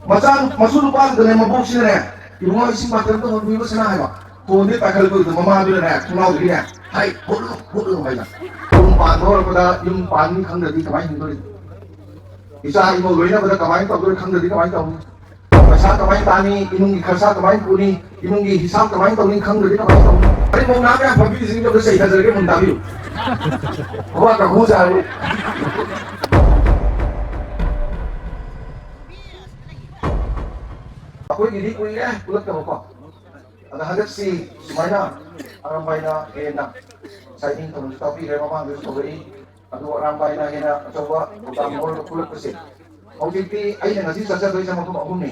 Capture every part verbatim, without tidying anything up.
ꯃꯆꯥ, ꯃꯁꯨ ꯅꯨꯄꯥꯗꯨꯗꯅꯦ, ꯃꯕꯣꯛꯁꯤꯅꯅꯦ, "ꯏꯕꯨꯡꯉꯣ, ꯏꯁꯤꯡ ꯕꯥꯇꯜ ꯑꯝꯇ ꯍꯣꯟꯕꯤꯌꯨ ꯁꯅꯥ" ꯍꯥꯏꯕ꯫ ꯍꯣꯟꯗꯦ, ꯄꯥꯏꯈꯠꯂꯛꯄꯗꯨꯗ ꯃꯃꯥꯗꯨꯅꯅꯦ, ꯊꯣꯡꯅꯥꯎꯗꯒꯤꯅꯦ, "ꯍꯩ, ꯍꯨꯠꯂꯨ, ꯍꯨꯠꯂꯨ" ꯍꯥꯏꯅ꯫ ꯌꯨꯝ ꯄꯥꯟꯕ ꯍꯧꯔꯛꯄꯗ ꯌꯨꯝ ꯄꯥꯟꯅꯤ ꯈꯪꯗ꯭ꯔꯗꯤ ꯀꯃꯥꯏꯅ ꯍꯤꯡꯗꯣꯔꯤ? ꯏꯆꯥ ꯏꯃꯧ ꯂꯣꯏꯅꯕꯗ ꯀꯃꯥꯏꯅ ꯇꯧꯗꯣꯏꯅꯣ ꯈꯪꯗ꯭ꯔꯗꯤ ꯀꯃꯥꯏꯅ ꯇꯧꯅꯤ? ꯄꯩꯁꯥ ꯀꯃꯥꯏꯅ ꯇꯥꯅꯤ? ꯏꯃꯨꯡꯒꯤ ꯈꯔꯁꯥ ꯀꯃꯥꯏꯅ ꯄꯨꯅꯤ? ꯏꯃꯨꯡꯒꯤ ꯍꯤꯁꯥꯕ ꯀꯃꯥꯏꯅ ꯇꯧꯅꯤ ꯈꯪꯗ꯭ꯔꯗꯤ ꯀꯃꯥꯏꯅ ꯇꯧꯅꯤ? ꯑꯩ ꯃꯧ ꯅꯍꯥ ꯃꯌꯥꯝ ꯐꯝꯕꯤꯔꯤꯁꯤꯡꯗꯣ ꯑꯝꯇ ꯆꯩꯊꯖꯔꯒꯦ, ꯃꯨꯟ ꯇꯥꯕꯤꯌꯨ꯫ ꯋꯥ ꯀꯥꯡꯍꯨ ꯆꯥꯔꯦ꯫ ꯑꯩꯈꯣꯏꯒꯤꯗꯤ ꯀꯨꯏꯔꯦ ꯄꯨꯜꯂꯛꯇꯕꯀꯣ꯫ ꯑꯗ ꯍꯟꯗꯛꯁꯤ ꯁꯨꯃꯥꯏꯅ ꯑꯔꯥꯝꯕꯥꯏꯅ ꯍꯦꯟꯅ ꯉꯁꯥꯏ ꯅꯤꯡꯊꯧꯅꯁꯨ ꯇꯥꯛꯄꯤꯈ꯭ꯔꯦ, ꯃꯃꯥꯡꯗꯁꯨ ꯇꯧꯔꯛꯏ꯫ ꯑꯗꯨ ꯑꯔꯥꯝꯕꯥꯏꯅ ꯍꯦꯟꯅ ꯑꯆꯧꯕ ꯊꯧꯗꯥꯡ ꯂꯧꯔꯒ ꯄꯨꯜꯂꯛꯄꯁꯦ, ꯍꯧꯖꯤꯛꯇꯤ ꯑꯩꯅ ꯉꯁꯤ ꯆꯠꯆꯗꯣꯏꯁꯦ ꯃꯐꯝ ꯑꯍꯨꯝꯅꯤ꯫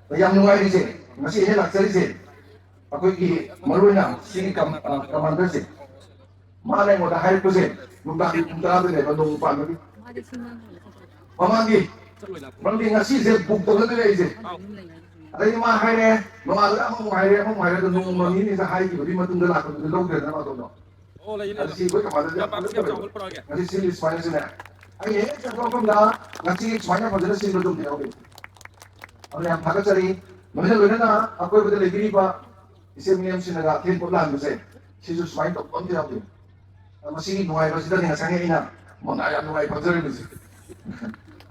ꯑꯗ ꯌꯥꯝ ꯅꯨꯡꯉꯥꯏꯔꯤꯁꯦ, ꯉꯁꯤ ꯑꯩꯅ ꯂꯥꯛꯆꯔꯤꯁꯦ, ꯑꯩꯈꯣꯏꯒꯤ ꯃꯔꯨꯑꯣꯏꯅ ꯁꯤꯒꯤ ꯀꯝ-, ꯑ, ꯀꯃꯥꯟꯗꯔꯁꯦ, ꯃꯥꯅ ꯑꯩꯉꯣꯟꯗ ꯍꯥꯏꯔꯛꯄꯁꯦ, ꯅꯨꯡꯗꯥꯡꯒꯤ ꯄꯨꯡ ꯇꯔꯥꯗꯅꯦꯕ ꯅꯣꯡ ꯄꯥꯟꯕꯒꯤ꯫ ꯃꯃꯥꯡꯒꯤ, ꯃꯔꯝꯗꯤ ꯉꯁꯤꯁꯦ ꯕꯨꯛ ꯇꯧꯅꯗꯣꯏꯅꯦ ꯑꯩꯁꯦ꯫ ꯑꯗꯩꯗꯤ ꯃꯥ ꯍꯥꯏꯔꯦ, ꯅꯣꯡꯉꯥꯜꯂꯒ ꯑꯃꯃꯨꯛ ꯍꯥꯏꯔꯦ, ꯑꯃꯃꯨꯛ ꯍꯥꯏꯔꯦ, ꯑꯗꯣ ꯅꯣꯡꯃ ꯅꯤꯅꯤꯗ ꯍꯥꯏꯈꯤꯕꯗꯤ ꯃꯇꯨꯡꯗ ꯂꯥꯛꯄꯗꯨꯗꯤ ꯂꯧꯗ꯭ꯔꯦꯗꯅ ꯃꯥꯗꯣ꯫ ꯑꯣ, ꯂꯩꯌꯦ, ꯂꯩꯌꯦ꯫ ꯑꯗꯨ ꯁꯤ ꯑꯩꯈꯣꯏ ꯀꯃꯥꯟꯗꯔꯁꯦ ꯌꯥꯝ ꯌꯥꯝ ꯄꯥꯛ ꯄꯥꯛ ꯌꯥꯝ ꯀꯜꯂꯛꯇꯕꯅꯦꯕ꯫ ꯆꯥꯎꯈꯠꯄ꯭ꯔꯣ ꯍꯥꯏꯒꯦ? ꯉꯁꯤ ꯁꯤꯜꯂꯤ ꯁꯨꯃꯥꯏꯅ ꯁꯤꯅꯦ꯫ ꯑꯩꯅ ꯍꯦꯛ ꯆꯠꯄ ꯃꯐꯝꯗ ꯉꯁꯤ ꯁꯨꯃꯥꯏꯅ ꯐꯖꯅ ꯁꯤꯟꯕ ꯑꯗꯨꯝꯗꯤ ꯌꯥꯎꯗꯦ꯫ ꯑꯗꯨꯅ ꯌꯥꯝ ꯊꯥꯒꯠꯆꯔꯤ꯫ ꯂꯣꯏꯅ ꯂꯣꯏꯅꯅ ꯑꯀꯣꯏꯕꯗ ꯂꯩꯕꯤꯔꯤꯕ ꯏꯆꯦ ꯃꯤꯅꯦꯝꯁꯤꯡꯅꯒ ꯑꯊꯦꯟ ꯄꯣꯠ ꯂꯥꯟꯕꯁꯦ, ꯁꯤꯁꯨ ꯁꯨꯃꯥꯏꯅ ꯇꯧꯕ ꯑꯝꯇ ꯌꯥꯎꯗꯦ꯫ ꯑ, ꯃꯁꯤꯒꯤ ꯅꯨꯡꯉꯥꯏꯕꯁꯤꯗꯅꯤ ꯉꯁꯥꯏ ꯑꯩꯅ ꯃꯉꯥ ꯌꯥꯝ ꯅꯨꯡꯉꯥꯏ ꯐꯥꯎꯖꯔꯤꯕꯁꯦ꯫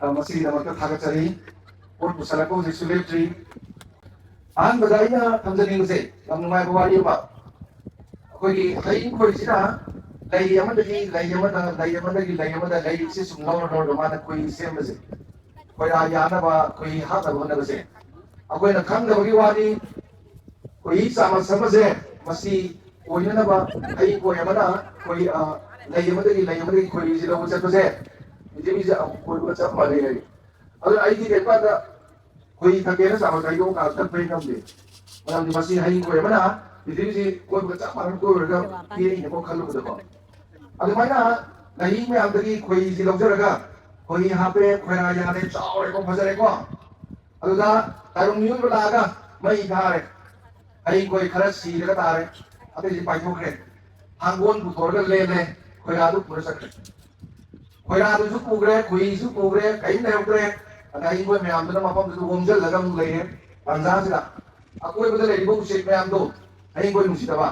ꯑ, ꯃꯁꯤꯒꯤꯗꯃꯛꯇ ꯊꯥꯒꯠꯆꯔꯤ꯫ ꯄꯣꯠ ꯄꯨꯁꯜꯂꯛꯄ ꯍꯧꯖꯤꯛꯁꯨ ꯂꯦꯞꯇ꯭ꯔꯤ꯫ ꯑꯍꯥꯟꯕꯗ ꯑꯩꯅ ꯊꯝꯖꯅꯤꯡꯕꯁꯦ, ꯌꯥꯝ ꯅꯨꯡꯉꯥꯏꯕ ꯋꯥꯔꯤ ꯑꯃ꯫ ꯑꯩꯈꯣꯏꯒꯤ ꯍꯩ ꯈꯣꯏꯁꯤꯅ ꯂꯩ ꯑꯃꯗꯒꯤ ꯂꯩ ꯑꯃꯗ, ꯂꯩ ꯑꯃꯗꯒꯤ ꯂꯩ ꯑꯃꯗ ꯂꯩꯁꯦ ꯁꯨꯝ ꯂꯧꯔ ꯂꯧꯔꯒ ꯃꯥꯅ ꯈꯣꯏ ꯁꯦꯝꯕꯁꯦ, ꯈꯣꯏꯔꯥ ꯌꯥꯅꯕ, ꯈꯣꯏ ꯍꯥꯠꯅꯕ ꯍꯣꯠꯅꯕꯁꯦ, ꯑꯩꯈꯣꯏꯅ ꯈꯪꯗꯕꯒꯤ ꯋꯥꯅꯤ꯫ ꯈꯣꯏꯍꯤ ꯆꯥꯃꯁ ꯑꯃꯁꯦ, ꯃꯁꯤ ꯑꯣꯏꯅꯅꯕ ꯍꯩ ꯈꯣꯏ ꯑꯃꯅ ꯈꯣꯏ, ꯑ, ꯂꯩ ꯑꯃꯗꯒꯤ ꯂꯩ ꯑꯃꯗꯒꯤ ꯈꯣꯏꯍꯤꯁꯤ ꯂꯧꯕ ꯆꯠꯄꯁꯦ, ꯄ꯭ꯔꯤꯊꯤꯕꯤꯁꯦ ꯑꯃꯨꯛ ꯀꯣꯏꯕꯒ ꯆꯞ ꯃꯥꯟꯅꯩ ꯍꯥꯏ꯫ ꯑꯗꯨꯅ ꯑꯩꯗꯤ ꯀꯩꯒꯨꯝꯕ ꯀꯥꯟꯗ ꯈꯣꯏꯍꯤ ꯊꯛꯀꯦꯅ ꯆꯥꯃꯁ ꯍꯩꯗꯣꯛꯑ ꯀꯥꯟꯗ ꯊꯛꯄ ꯍꯦꯛ ꯉꯝꯗꯦ꯫ ꯃꯔꯝꯗꯤ ꯃꯁꯤ ꯍꯩ ꯈꯣꯏ ꯑꯃꯅ ꯄ꯭ꯔꯤꯊꯤꯕꯤꯁꯤ ꯀꯣꯏꯕꯒ ꯆꯞ ꯃꯥꯟꯅꯅ ꯀꯣꯏꯔꯨꯔꯒ ꯄꯤꯔꯛꯏꯅꯦꯀꯣ ꯈꯜꯂꯨꯕꯗꯀꯣ꯫ ꯑꯗꯨꯃꯥꯏꯅ ꯈꯣꯏꯍꯤ ꯃꯌꯥꯝꯗꯒꯤ ꯈꯣꯏꯍꯤꯁꯤ ꯂꯧꯖꯔꯒ ꯈꯣꯏꯍꯤ ꯍꯥꯞꯄꯦ, ꯈꯣꯏꯔꯥ ꯌꯥꯜꯂꯦ, ꯆꯥꯎꯔꯦꯀꯣ, ꯐꯖꯔꯦꯀꯣ꯫ ꯑꯗꯨꯗ ꯇꯥꯏꯕꯪ ꯃꯤꯑꯣꯏꯕ ꯂꯥꯛꯑꯒ ꯃꯩ ꯊꯥꯔꯦ꯫ ꯍꯩ ꯈꯣꯏ ꯈꯔ ꯁꯤꯔꯒ ꯇꯥꯔꯦ꯫ ꯑꯇꯩꯗꯤ ꯄꯥꯏꯊꯣꯛꯈ꯭ꯔꯦ꯫ ꯊꯥꯡꯒꯣꯟ ꯄꯨꯊꯣꯔꯒ ꯂꯦꯜꯂꯦ꯫ ꯈꯣꯏꯔꯥꯗꯨ ꯄꯨꯔ ꯆꯠꯈ꯭ꯔꯦ꯫ ꯈꯣꯏꯔꯥꯗꯨꯁꯨ ꯄꯨꯈ꯭ꯔꯦ, ꯈꯣꯏꯍꯤꯁꯨ ꯄꯨꯈ꯭ꯔꯦ, ꯀꯔꯤꯝ ꯂꯩꯍꯧꯗ꯭ꯔꯦ꯫ ꯑꯗ ꯍꯌꯤꯡꯈꯣꯏ ꯃꯌꯥꯝꯗꯨꯅ ꯃꯐꯝꯗꯨꯗ ꯑꯣꯝꯁꯤꯜꯂꯒ ꯑꯃꯨꯛ ꯂꯩꯔꯦ꯫ ꯇꯥꯟꯖꯥꯁꯤꯗ ꯑꯀꯣꯏꯕꯗ ꯂꯩꯔꯤꯕ ꯎꯆꯦꯛ ꯃꯌꯥꯝꯗꯣ ꯍꯌꯤꯡꯈꯣꯏ ꯅꯨꯡꯁꯤꯗꯕ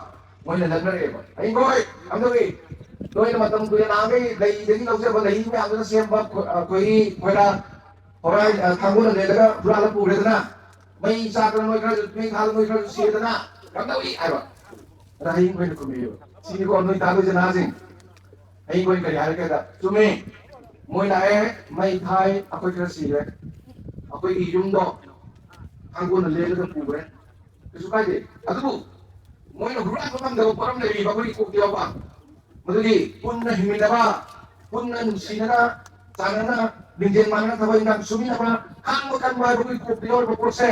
ꯃꯣꯏꯅ ꯂꯪꯅꯔꯛꯑꯦꯕ꯫ "ꯍꯌꯤꯡꯈꯣꯏ, ꯀꯝꯗꯧꯏ? ꯅꯣꯏꯅ ꯃꯇꯝ ꯀꯨꯏꯅ ꯅꯍꯥꯟꯈꯩ ꯂꯩꯗꯒꯤ ꯂꯧꯖꯕ ꯂꯩ ꯃꯌꯥꯝꯗꯨꯅ ꯁꯦꯝꯕ ꯈꯣ-, ꯑ, ꯈꯣꯏꯔꯤ ꯈꯣꯏꯔꯥ ꯍꯣꯔꯥꯏ, ꯑ, ꯊꯥꯡꯒꯣꯜꯅ ꯂꯦꯜꯂꯒ ꯍꯨꯔꯥꯜꯂ ꯄꯨꯔꯦꯗꯅ, ꯃꯩ ꯆꯥꯛꯇꯅ ꯅꯣꯏ ꯈꯔꯁꯨ, ꯃꯩ ꯊꯥꯗꯅ ꯅꯣꯏ ꯈꯔꯁꯨ ꯁꯤꯔꯦꯗꯅ, ꯀꯝꯗꯧꯏ?" ꯍꯥꯏꯕ꯫ ꯑꯗ ꯍꯌꯤꯡꯈꯣꯏꯅ ꯈꯨꯝꯕꯤꯌꯦꯕ, "ꯁꯤꯅꯤꯀꯣ ꯅꯣꯏ ꯇꯥꯗꯣꯏꯁꯦ ꯅꯍꯥꯁꯤꯡ"꯫ ꯍꯌꯤꯡꯈꯣꯏꯅ ꯀꯔꯤ ꯍꯥꯏꯔꯛꯀꯦꯗ, "ꯆꯨꯝꯃꯤ, ꯃꯣꯏ ꯂꯥꯛꯑꯦ, ꯃꯩ ꯊꯥꯏ, ꯑꯩꯈꯣꯏ ꯈꯔ ꯁꯤꯔꯦ, ꯑꯩꯈꯣꯏꯒꯤ ꯌꯨꯝꯗꯣ ꯊꯥꯡꯒꯣꯜꯅ ꯂꯦꯜꯂꯒ ꯄꯨꯈ꯭ꯔꯦ, ꯀꯩꯁꯨ ꯀꯥꯏꯗꯦ꯫ ꯑꯗꯨꯕꯨ ꯃꯣꯏꯅ ꯍꯨꯔꯥꯟꯕ ꯉꯝꯗꯕ ꯄꯣꯠ ꯑꯃ ꯂꯩꯔꯤꯕ ꯑꯩꯈꯣꯏꯒꯤ ꯀꯣꯛꯇ ꯌꯥꯎꯕ, ꯃꯗꯨꯗꯤ ꯄꯨꯟꯅ ꯍꯤꯡꯃꯤꯟꯅꯕ, ꯄꯨꯟꯅ ꯅꯨꯡꯁꯤꯅꯅ ꯆꯥꯟꯅꯅ ꯂꯤꯡꯖꯦꯜ ꯃꯥꯟꯅꯅ ꯊꯕꯛ ꯏꯟꯈꯥꯡ ꯁꯨꯃꯤꯟꯅꯕ, ꯈꯥꯡꯕ ꯀꯟꯕ ꯍꯥꯏꯕꯒꯤ ꯀꯣꯛꯇ ꯌꯥꯎꯔꯤꯕ ꯄꯣꯠꯁꯦ,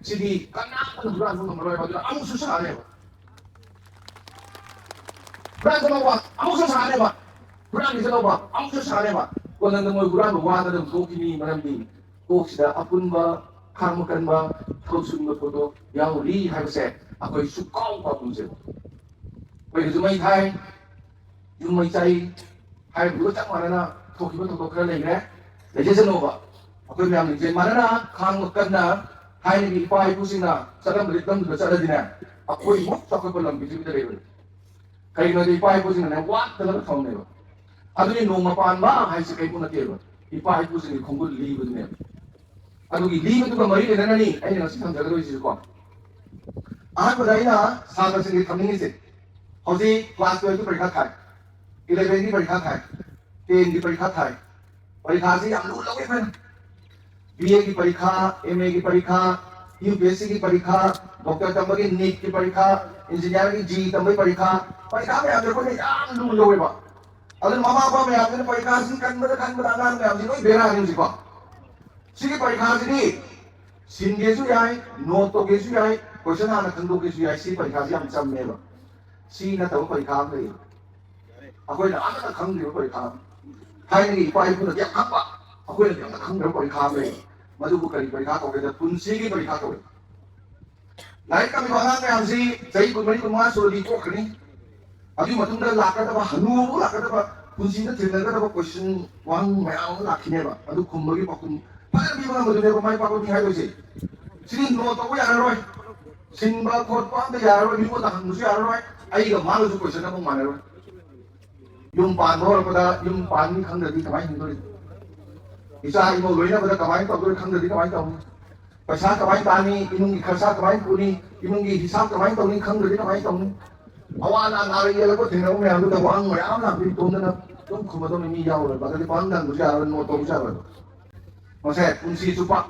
ꯁꯤꯗꯤ ꯀꯅꯥꯝꯇꯅ ꯍꯨꯔꯥꯟꯕ ꯉꯝꯃꯔꯣꯏꯕ, ꯑꯗꯨꯅ ꯑꯃꯨꯛꯁꯨ ꯁꯥꯅꯦꯕ꯫ ꯍꯨꯔꯥꯟꯒꯅꯣꯕ, ꯑꯃꯨꯛꯁꯨ ꯁꯥꯅꯦꯕ꯫ ꯍꯨꯔꯥꯟꯈꯤꯁꯅꯣꯕ, ꯑꯃꯨꯛꯁꯨ ꯁꯥꯅꯦꯕ꯫ ꯀꯣꯟꯅ ꯃꯣꯏ ꯍꯨꯔꯥꯟꯕ ꯋꯥꯗ ꯑꯗꯨꯝ ꯇꯣꯛꯈꯤꯅꯤ, ꯃꯔꯝꯗꯤ ꯀꯣꯛꯁꯤꯗ ꯑꯄꯨꯟꯕ, ꯈꯥꯡꯕ ꯀꯟꯕ, ꯊꯕꯛ ꯁꯨꯅꯤꯡꯕ ꯄꯣꯠꯇꯣ ꯌꯥꯎꯔꯤ ꯍꯥꯏꯕꯁꯦ ꯑꯩꯈꯣꯏ ꯁꯨꯛꯀꯥꯎ ꯀꯥꯎꯒꯨꯝꯁꯦꯕ꯫ ꯑꯩꯈꯣꯏꯒꯤꯁꯨ ꯃꯩ ꯊꯥꯏ, ꯌꯨꯝ ꯃꯩ ꯆꯥꯛꯏ ꯍꯥꯏꯔꯤꯕꯗꯨꯒ ꯆꯞ ꯃꯥꯟꯅꯅ ꯊꯣꯛꯈꯤꯕ ꯊꯧꯗꯣꯛ ꯈꯔ ꯂꯩꯈ꯭ꯔꯦ꯫ ꯂꯩꯖꯁꯅꯣꯕ꯫ ꯑꯩꯈꯣꯏ ꯃꯌꯥꯝ ꯂꯤꯡꯖꯦꯜ ꯃꯥꯟꯅꯅ ꯈꯥꯡꯕ ꯀꯟꯅ ꯊꯥꯏꯅꯒꯤ ꯏꯄꯥ ꯏꯄꯨꯁꯤꯡꯅ ꯆꯠꯂꯝꯕ ꯂꯤꯛꯂꯝꯗꯨꯗ ꯆꯠꯂꯗꯤꯅꯦ, ꯑꯩꯈꯣꯏꯃꯨꯛ ꯆꯥꯎꯈꯠꯄ ꯂꯝ ꯄ꯭ꯔꯤꯊꯤꯕꯤꯗ ꯂꯩꯔꯣꯏ꯫ ꯀꯩꯒꯤꯅꯣꯗꯤ ꯏꯄꯥ ꯏꯄꯨꯁꯤꯡꯅꯅꯦ ꯋꯥꯠꯇꯅꯕ ꯊꯝꯃꯦꯕ꯫ ꯑꯗꯨꯅꯤ ꯅꯣꯡꯃ ꯄꯥꯟꯕ ꯍꯥꯏꯁꯤ ꯀꯩꯝꯇ ꯅꯠꯇꯦꯕ꯫ ꯏꯄꯥ ꯏꯄꯨꯁꯤꯡꯒꯤ ꯈꯣꯡꯒꯨꯜ ꯂꯤꯕꯗꯨꯅꯦꯕ꯫ ꯑꯗꯨꯒꯤ ꯂꯤꯕꯗꯨꯒ ꯃꯔꯤ ꯂꯩꯅꯅꯅꯤ ꯑꯩꯅ ꯉꯁꯤ ꯊꯝꯖꯒꯗꯣꯏꯁꯤꯁꯨꯀꯣ꯫ ꯑꯍꯥꯟꯕꯗ ꯑꯩꯅ ꯁꯥꯇ꯭ꯔꯁꯤꯡꯒꯤ ꯊꯝꯅꯤꯡꯉꯤꯁꯦ, ꯍꯧꯖꯤꯛ class twelve ꯀꯤ ꯄꯔꯤꯈꯥ ꯊꯥꯏ, eleven ꯀꯤ ꯄꯔꯤꯈꯥ ꯊꯥꯏ, ten ꯒꯤ ꯄꯔꯤꯈꯥ ꯊꯥꯏ꯫ ꯄꯔꯤꯈꯥꯁꯤ ꯌꯥꯝ ꯂꯨ ꯂꯧꯋꯦ ꯑꯩꯈꯣꯏꯅ꯫ B A ꯒꯤ ꯄꯔꯤꯈꯥ, M A ꯒꯤ ꯄꯔꯤꯈꯥ, U P S C ꯒꯤ ꯄꯔꯤꯈꯥ, doctor ꯇꯝꯕꯒꯤ NEET ꯀꯤ ꯄꯔꯤꯈꯥ, engineer ꯒꯤ JEE ꯇꯝꯕꯒꯤ ꯄꯔꯤꯈꯥ, ꯄꯔꯤꯈꯥ ꯃꯌꯥꯝꯁꯦ ꯑꯩꯈꯣꯏꯅ ꯌꯥꯝ ꯂꯨ ꯂꯧꯋꯦꯕ꯫ ꯑꯗꯨꯅ ꯃꯃꯥ ꯃꯄꯥ ꯃꯌꯥꯝꯁꯤꯅ ꯄꯔꯤꯈꯥꯁꯤ ꯈꯟꯕꯗ ꯈꯟꯕꯗ ꯑꯉꯥꯡ ꯃꯌꯥꯝꯁꯤ ꯂꯣꯏ ꯕꯦꯔꯥꯅꯤ ꯍꯧꯖꯤꯛꯀꯣ꯫ ꯁꯤꯒꯤ ꯄꯔꯤꯈꯥꯁꯤꯗꯤ ꯁꯤꯟꯒꯦꯁꯨ ꯌꯥꯏ, note ꯇꯧꯒꯦꯁꯨ ꯌꯥꯏ, question ꯍꯥꯟꯅ ꯈꯪꯗꯣꯛꯀꯦꯁꯨ ꯌꯥꯏ꯫ ꯁꯤ ꯄꯔꯤꯈꯥꯁꯤ ꯌꯥꯝ ꯆꯝꯃꯦꯕ꯫ ꯁꯤ ꯅꯠꯇꯕ ꯄꯔꯤꯈꯥ ꯑꯃ ꯂꯩꯌꯦꯕ꯫ ꯑꯩꯈꯣꯏꯅ ꯑꯃꯠꯇ ꯈꯪꯗ꯭ꯔꯤꯕ ꯄꯔꯤꯈꯥ ꯑꯃ꯫ ꯊꯥꯏꯅꯒꯤ ꯏꯄꯥ ꯏꯄꯨꯅꯗꯤ ꯌꯥꯝ ꯈꯪꯕ, ꯑꯩꯈꯣꯏꯅꯗꯤ ꯑꯝꯇ ꯈꯪꯗ꯭ꯔꯕ ꯄꯔꯤꯈꯥ ꯑꯃ ꯂꯩ꯫ ꯃꯗꯨꯕꯨ ꯀꯔꯤ ꯄꯔꯤꯈꯥ ꯀꯧꯒꯦꯗ, ꯄꯨꯟꯁꯤꯒꯤ ꯄꯔꯤꯈꯥ ꯀꯧꯏ꯫ ꯂꯥꯏꯔꯤꯛ ꯇꯝꯃꯤꯕ ꯑꯉꯥꯡ ꯃꯌꯥꯝꯁꯤ ꯆꯍꯤ ꯀꯨꯟꯃꯔꯤ, ꯀꯨꯟꯃꯉꯥ ꯁꯨꯔꯗꯤ ꯇꯣꯛꯈ꯭ꯔꯅꯤ꯫ ꯑꯗꯨꯒꯤ ꯃꯇꯨꯡꯗ ꯂꯥꯛꯀꯗꯕ, ꯍꯅꯨꯕ ꯂꯥꯛꯀꯗꯕ, ꯄꯨꯟꯁꯤꯗ ꯊꯦꯡꯅꯒꯗꯕ question ꯋꯥꯍꯪ ꯃꯌꯥꯝ ꯑꯃ ꯂꯥꯛꯈꯤꯅꯦꯕ꯫ ꯑꯗꯨ ꯈꯨꯝꯕꯒꯤ ꯄꯥꯎꯈꯨꯝ ꯐꯖꯅ ꯄꯤꯕ ꯉꯝꯕꯗꯨꯅꯦꯕ ꯃꯥꯏ ꯄꯥꯛꯄ ꯃꯤ ꯍꯥꯏꯗꯣꯏꯁꯦ꯫ ꯁꯤꯗꯤ ꯅꯣ ꯇꯧꯕ ꯌꯥꯔꯔꯣꯏ, ꯁꯤꯟꯕ ꯈꯣꯠꯄ ꯑꯝꯇ ꯌꯥꯔꯔꯣꯏ, ꯃꯤꯉꯣꯟꯗ ꯍꯪꯕꯁꯨ ꯌꯥꯔꯔꯣꯏ, ꯑꯩꯒ ꯃꯥꯒꯁꯨ ꯀꯣꯏꯁꯟ ꯑꯃꯨꯛ ꯃꯥꯟꯅꯔꯣꯏ꯫ ꯌꯨꯝ ꯄꯥꯟꯕ ꯍꯧꯔꯛꯄꯗ ꯌꯨꯝ ꯄꯥꯟꯅꯤ ꯈꯪꯗ꯭ꯔꯗꯤ ꯀꯃꯥꯏꯅ ꯍꯤꯡꯗꯣꯔꯤ? ꯏꯆꯥ ꯏꯃꯧ ꯂꯣꯏꯅꯕꯗ ꯀꯃꯥꯏꯅ ꯇꯧꯗꯣꯔꯤ ꯈꯪꯗ꯭ꯔꯗꯤ ꯀꯃꯥꯏꯅ ꯇꯧꯅꯤ? ꯄꯩꯁꯥ ꯀꯃꯥꯏꯅ ꯇꯥꯅꯤ? ꯏꯃꯨꯡꯒꯤ ꯈꯔꯁꯥ ꯀꯃꯥꯏꯅ ꯄꯨꯅꯤ? ꯏꯃꯨꯡꯒꯤ ꯍꯤꯁꯥꯕ ꯀꯃꯥꯏꯅ ꯇꯧꯅꯤ ꯈꯪꯗ꯭ꯔꯗꯤ ꯀꯃꯥꯏꯅ ꯇꯧꯅꯤ? ꯑꯋꯥ ꯑꯅꯥ ꯅꯥꯔꯛ ꯌꯦꯛꯂꯛꯄ ꯊꯦꯡꯅꯕ ꯃꯌꯥꯝꯗꯨꯗ ꯋꯥꯍꯪ ꯃꯌꯥꯝ ꯂꯥꯛꯄꯤ ꯇꯣꯝꯗꯅ ꯑꯗꯨꯝ ꯈꯨꯝꯃꯗꯧꯅꯤ, ꯃꯤ ꯌꯥꯎꯔꯣꯏꯕ꯫ ꯑꯗꯨꯗꯤ ꯄꯥꯡ ꯇꯟꯕꯁꯨ ꯌꯥꯔꯣꯏ, ꯅꯣ ꯇꯧꯕꯁꯨ ꯌꯥꯔꯣꯏꯕ꯫ ꯃꯁꯦ ꯄꯨꯟꯁꯤ ꯆꯨꯞꯄ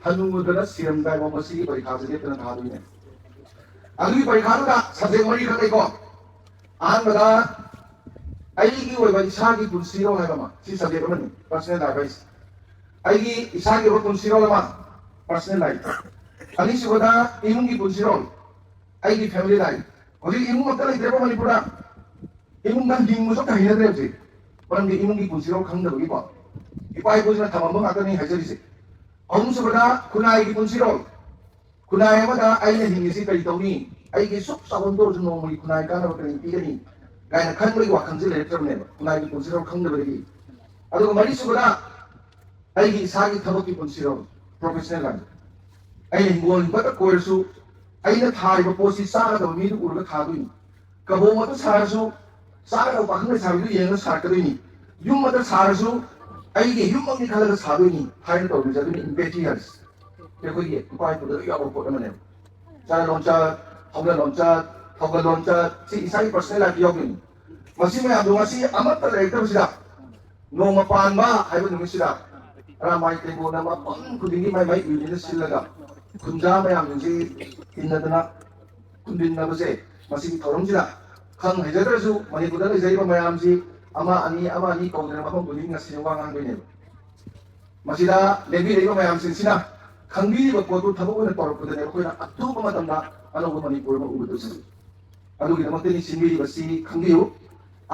ꯍꯅꯨꯗꯅ ꯁꯤꯔꯝꯗꯥꯏꯐꯥꯎ ꯃꯁꯤꯒꯤ ꯄꯔꯤꯈꯥꯁꯦ ꯂꯦꯞꯇꯅ ꯊꯥꯗꯣꯏꯅꯦ꯫ ꯑꯗꯨꯒꯤ ꯄꯔꯤꯈꯥꯗꯨꯗ ꯁꯕꯖꯦꯛ ꯃꯔꯤꯈꯛ ꯂꯩꯀꯣ꯫ ꯑꯍꯥꯟꯕꯗ ꯑꯩꯒꯤ ꯑꯣꯏꯕ ꯏꯁꯥꯒꯤ ꯄꯨꯟꯁꯤꯔꯣꯜ ꯍꯥꯏꯕ ꯑꯃ, ꯁꯤ ꯁꯕꯖꯦꯛ ꯑꯃꯅꯤ, personal life ꯍꯥꯏꯁꯦ꯫ ꯑꯩꯒꯤ ꯏꯁꯥꯒꯤ ꯑꯣꯏꯕ ꯄꯨꯟꯁꯤꯔꯣꯜ ꯑꯃ, personal life꯫ ꯑꯅꯤꯁꯨꯕꯗ ꯏꯃꯨꯡꯒꯤ ꯄꯨꯟꯁꯤꯔꯣꯜ, ꯑꯩꯒꯤ family life꯫ ꯍꯧꯖꯤꯛ ꯏꯃꯨꯡ ꯑꯝꯇ ꯂꯩꯇ꯭ꯔꯦꯕ ꯃꯅꯤꯄꯨꯔꯗ꯫ ꯏꯃꯨꯡꯗ ꯍꯤꯡꯕꯁꯨ ꯑꯝꯇ ꯍꯩꯅꯗ꯭ꯔꯦ ꯍꯧꯖꯤꯛ, ꯃꯔꯝꯗꯤ ꯏꯃꯨꯡꯒꯤ ꯄꯨꯟꯁꯤꯔꯣꯜ ꯈꯪꯗꯕꯒꯤꯀꯣ꯫ ꯏꯄꯥ ꯏꯄꯨꯁꯤꯅ ꯊꯝꯃꯝꯕ ꯉꯥꯛꯇꯅꯤ ꯍꯥꯏꯖꯔꯤꯁꯦ꯫ ꯑꯍꯨꯝꯁꯨꯕꯗ ꯈꯨꯟꯅꯥꯏꯒꯤ ꯄꯨꯟꯁꯤꯔꯣꯜ꯫ ꯈꯨꯟꯅꯥꯏ ꯑꯃꯗ ꯑꯩꯅ ꯍꯤꯡꯉꯤꯁꯤ ꯀꯔꯤ ꯇꯧꯅꯤ? ꯑꯩꯒꯤ ꯁꯨꯛ ꯆꯥꯎꯍꯟꯗꯣꯔꯁꯨ ꯅꯣꯡꯃꯒꯤ ꯈꯨꯟꯅꯥꯏ ꯀꯥꯟꯅꯕ ꯀꯔꯤ ꯄꯤꯒꯅꯤ? ꯀꯥꯏꯅ ꯈꯟꯕꯒꯤ ꯋꯥꯈꯜꯁꯤ ꯂꯩꯔꯛꯇ꯭ꯔꯕꯅꯦꯕ, ꯈꯨꯟꯅꯥꯏꯒꯤ ꯄꯨꯟꯁꯤꯔꯣꯜ ꯈꯪꯗꯕꯗꯒꯤ꯫ ꯑꯗꯨꯒ ꯃꯔꯤꯁꯨꯕꯗ ꯑꯩꯒꯤ ꯏꯁꯥꯒꯤ ꯊꯕꯛꯀꯤ ꯄꯨꯟꯁꯤꯔꯣꯜ, professional life꯫ ꯑꯩꯅ ꯍꯤꯡꯒꯣꯜ ꯂꯤꯡꯕꯇ ꯀꯣꯏꯔꯁꯨ, ꯑꯩꯅ ꯊꯥꯔꯤꯕ ꯄꯣꯠꯁꯤ ꯆꯥꯒꯗꯕ ꯃꯤꯗꯨ ꯎꯔꯒ ꯊꯥꯗꯣꯏꯅꯤ꯫ ꯀꯕꯣꯛ ꯑꯃꯇ ꯁꯥꯔꯁꯨ, ꯆꯥꯒꯗꯕ ꯄꯥꯈꯪ ꯂꯩꯁꯥꯕꯤꯗꯨ ꯌꯦꯡꯉꯒ ꯁꯥꯔꯛꯀꯗꯣꯏꯅꯤ꯫ ꯌꯨꯝ ꯑꯃꯇ ꯁꯥꯔꯁꯨ, ꯑꯩꯒꯤ ꯌꯨꯝ ꯑꯃꯅꯤ ꯈꯜꯂꯒ ꯁꯥꯗꯣꯏꯅꯤ ꯍꯥꯏꯅ ꯇꯧꯔꯤꯁꯦ꯫ ꯑꯗꯨꯅꯤ empathy ꯍꯥꯏꯁꯦ꯫ ꯑꯩꯈꯣꯏꯒꯤ ꯏꯄꯥ ꯏꯄꯨꯗ ꯂꯣꯏ ꯌꯥꯎꯕ ꯄꯣꯠ ꯑꯃꯅꯦꯕ꯫ ꯆꯥꯔ ꯂꯣꯟꯆꯠ, ꯍꯧꯒꯠ ꯂꯣꯟꯆꯠ, ꯊꯧꯒꯜ ꯂꯣꯟꯆꯠ, ꯁꯤ ꯏꯁꯥꯒꯤ personal life ꯌꯥꯎꯗꯣꯏꯅꯤ꯫ ꯃꯁꯤ ꯃꯌꯥꯝꯗꯣ ꯉꯁꯤ ꯑꯃꯠꯇ ꯂꯩꯔꯛꯇꯕꯁꯤꯗ, ꯅꯣꯡꯃ ꯄꯥꯟꯕ ꯍꯥꯏꯕ ꯅꯨꯃꯤꯠꯁꯤꯗ ꯑꯔꯥꯃꯥꯏ ꯇꯦꯡꯒꯣꯜꯅ ꯃꯐꯝ ꯈꯨꯗꯤꯡꯒꯤ ꯃꯥꯏ ꯃꯥꯏ ꯏꯕꯤꯅ ꯁꯤꯜꯂꯒ ꯈꯨꯟꯖꯥ ꯃꯌꯥꯝꯁꯤꯡꯁꯤ ꯇꯤꯟꯅꯗꯅ ꯈꯨꯟꯗꯤꯟꯅꯕꯁꯦ, ꯃꯁꯤꯒꯤ ꯊꯧꯔꯝꯁꯤꯗ ꯈꯪ ꯍꯩꯖꯗ꯭ꯔꯁꯨ ꯃꯅꯤꯄꯨꯔꯗ ꯂꯩꯖꯔꯤꯕ ꯃꯌꯥꯝꯁꯤ ꯑꯃ ꯑꯅꯤ, ꯑꯃ ꯑꯅꯤ ꯀꯧꯗꯅ ꯃꯐꯝ ꯈꯨꯗꯤꯡꯒꯤ ꯉꯁꯤ ꯋꯥ ꯉꯥꯡꯗꯣꯏꯅꯦꯕ꯫ ꯃꯁꯤꯗ ꯂꯦꯡꯕꯤꯔꯛꯏꯕ ꯃꯌꯥꯝꯁꯤꯡꯁꯤꯅ ꯈꯪꯕꯤꯔꯤꯕ ꯄꯣꯠꯇꯨ ꯊꯕꯛ ꯑꯣꯏꯅ ꯇꯧꯔꯛꯄꯗꯅꯦ ꯑꯩꯈꯣꯏꯅ ꯑꯊꯨꯕ ꯃꯇꯝꯗ ꯑꯅꯧꯕ ꯃꯅꯤꯄꯨꯔ ꯑꯃ ꯎꯒꯗꯧꯁꯤ꯫ ꯑꯗꯨꯒꯤꯗꯃꯛꯇꯅꯤ ꯁꯤꯟꯕꯤꯔꯤꯕꯁꯤ ꯈꯪꯕꯤꯌꯨ꯫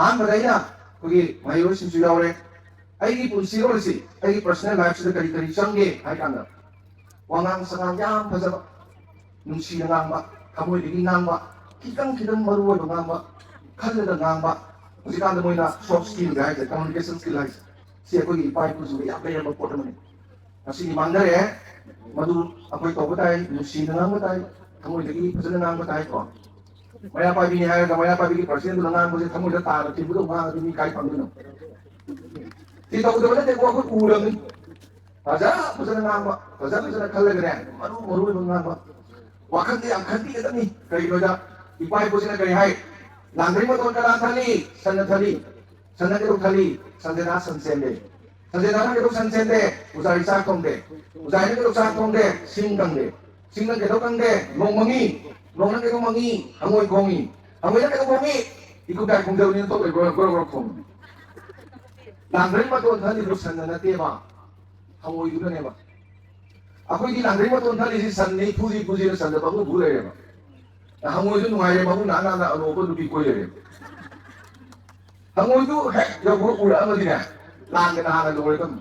ꯑꯍꯥꯟꯕꯗ ꯑꯩꯅ ꯑꯩꯈꯣꯏꯒꯤ ꯃꯍꯩꯔꯣꯏꯁꯤꯡꯁꯨ ꯌꯥꯎꯔꯦ꯫ ꯑꯩꯒꯤ ꯄꯨꯟꯁꯤꯔꯣꯜꯁꯤ, ꯑꯩꯒꯤ personal life ꯁꯤꯗ ꯀꯔꯤ ꯀꯔꯤ ꯆꯪꯒꯦ ꯍꯥꯏ ꯀꯥꯟꯗ, ꯋꯥꯉꯥꯡ ꯁꯉꯥꯡ ꯌꯥꯝ ꯐꯖꯕ, ꯅꯨꯡꯁꯤꯅ ꯉꯥꯡꯕ, ꯊꯃꯣꯏꯗꯒꯤ ꯉꯥꯡꯕ, ꯈꯤꯇꯪ ꯈꯤꯇꯪ ꯃꯔꯨ ꯑꯣꯏꯕ ꯉꯥꯡꯕ, ꯈꯜꯂꯒ ꯉꯥꯡꯕ꯫ ꯍꯧꯖꯤꯛꯀꯥꯟꯗ ꯃꯣꯏꯅ soft skill ꯍꯥꯏꯁꯦ, communication skill ꯍꯥꯏꯁꯦ, ꯁꯤ ꯑꯩꯈꯣꯏꯒꯤ ꯏꯄꯥ ꯏꯄꯨꯁꯤꯡꯗ ꯌꯥꯝ ꯂꯩꯔꯝꯕ ꯄꯣꯠ ꯑꯃꯅꯤ꯫ ꯉꯁꯤꯗꯤ ꯃꯥꯡꯖꯔꯦ꯫ ꯃꯗꯨ ꯑꯩꯈꯣꯏ ꯇꯧꯕ ꯇꯥꯏ, ꯅꯨꯡꯁꯤꯅ ꯉꯥꯡꯕ ꯇꯥꯏ, ꯊꯃꯣꯏꯗꯒꯤ ꯐꯖꯅ ꯉꯥꯡꯕ ꯇꯥꯏꯀꯣ꯫ ꯃꯩꯔꯥ ꯄꯥꯏꯕꯤꯅꯤ ꯍꯥꯏꯔꯒ ꯃꯩꯔꯥ ꯄꯥꯏꯕꯤꯒꯤ ꯄ꯭ꯔꯁꯤꯗꯦꯟꯗꯨꯅ ꯉꯥꯡꯕꯁꯦ ꯊꯃꯣꯏꯗ ꯇꯥꯅ ꯊꯤꯟꯕꯗꯧ ꯉꯥꯡꯉꯗꯤ ꯃꯤ ꯀꯥꯏ ꯐꯪꯗꯣꯏꯅꯣ? ꯁꯤ ꯇꯧꯗꯕ ꯅꯠꯇꯦꯀꯣ, ꯑꯩꯈꯣꯏ ꯎꯔꯕꯅꯤ꯫ ꯐꯖ ꯐꯖꯅ ꯉꯥꯡꯕ, ꯐꯖ ꯐꯖꯅ ꯈꯜꯂꯒꯅꯦ, ꯃꯔꯨ ꯃꯔꯨ ꯑꯣꯏꯕ ꯉꯥꯡꯕ꯫ ꯋꯥꯈꯜꯗꯤ ꯌꯥꯝ ꯈꯟꯕꯤꯒꯗꯕꯅꯤ꯫ ꯀꯩꯒꯤꯅꯣꯗ ꯏꯄꯥ ꯏꯄꯨꯁꯤꯅ ꯀꯔꯤ ꯍꯥꯏ? "ꯂꯥꯡꯗ꯭ꯔꯤ ꯃꯇꯣꯟ ꯀꯅꯥ ꯊꯜꯂꯤ? ꯁꯟꯅ ꯊꯜꯂꯤ꯫ ꯁꯟꯅ ꯀꯩꯗꯧ ꯊꯜꯂꯤ? ꯁꯟꯖꯦꯅꯥ ꯁꯟ ꯁꯦꯟꯗꯦ꯫ ꯁꯟꯖꯦꯅꯥꯅ ꯀꯩꯗꯧ ꯁꯟ ꯁꯦꯟꯗꯦ? ꯄꯨꯖꯥꯔꯤ ꯆꯥꯛ ꯊꯣꯡꯗꯦ꯫ ꯄꯨꯖꯥꯔꯤꯅ ꯀꯩꯗꯧ ꯆꯥꯛ ꯊꯣꯡꯗꯦ? ꯁꯤꯡ ꯀꯪꯗꯦ꯫ ꯁꯤꯡꯅ ꯀꯩꯗꯧ ꯀꯪꯗꯦ? ꯅꯣꯡ ꯃꯪꯉꯤ꯫ ꯅꯣꯡꯅ ꯀꯩꯗꯧ ꯃꯪꯉꯤ? ꯍꯪꯉꯣꯏ ꯈꯣꯡꯉꯤ꯫ ꯍꯪꯉꯣꯏꯅ ꯀꯩꯗꯧ ꯈꯣꯡꯉꯤ? ꯏꯀꯨꯞ ꯈꯣꯡꯖꯕꯅꯤꯅ ꯇꯣꯛꯂꯦ, ꯒꯣꯔꯣ ꯒꯣꯔꯣ ꯈꯣꯡꯉꯤ"꯫ ꯂꯥꯡꯗ꯭ꯔꯤ ꯃꯇꯣꯟ ꯊꯜꯂꯤꯗꯨ ꯁꯟꯅ ꯅꯠꯇꯦꯕ, ꯍꯪꯉꯣꯏꯗꯨꯅꯅꯦꯕ꯫ ꯑꯩꯈꯣꯏꯗꯤ ꯂꯥꯡꯗ꯭ꯔꯤ ꯃꯇꯣꯟ ꯊꯜꯂꯤꯁꯤ ꯁꯟꯅꯤ, ꯐꯨꯁꯤ ꯐꯨꯁꯤꯅ ꯁꯟꯗ ꯄꯪꯐꯨ ꯐꯨ ꯂꯩꯔꯦꯕ꯫ ꯍꯪꯉꯣꯏꯁꯨ ꯅꯨꯡꯉꯥꯏꯔꯦ, ꯃꯕꯨꯛ ꯅꯥꯟ ꯅꯥꯟꯅ ꯑꯅꯣꯞꯄ ꯅꯨꯄꯤ ꯀꯣꯏ ꯂꯩꯔꯦ꯫ ꯍꯪꯉꯣꯏꯗꯨ ꯍꯦꯛ ꯌꯧꯕ ꯎꯔꯛꯑꯃꯗꯤꯅꯦ, ꯂꯥꯡꯗꯅ ꯍꯥꯟꯅ ꯂꯣꯏꯔꯗꯝ꯫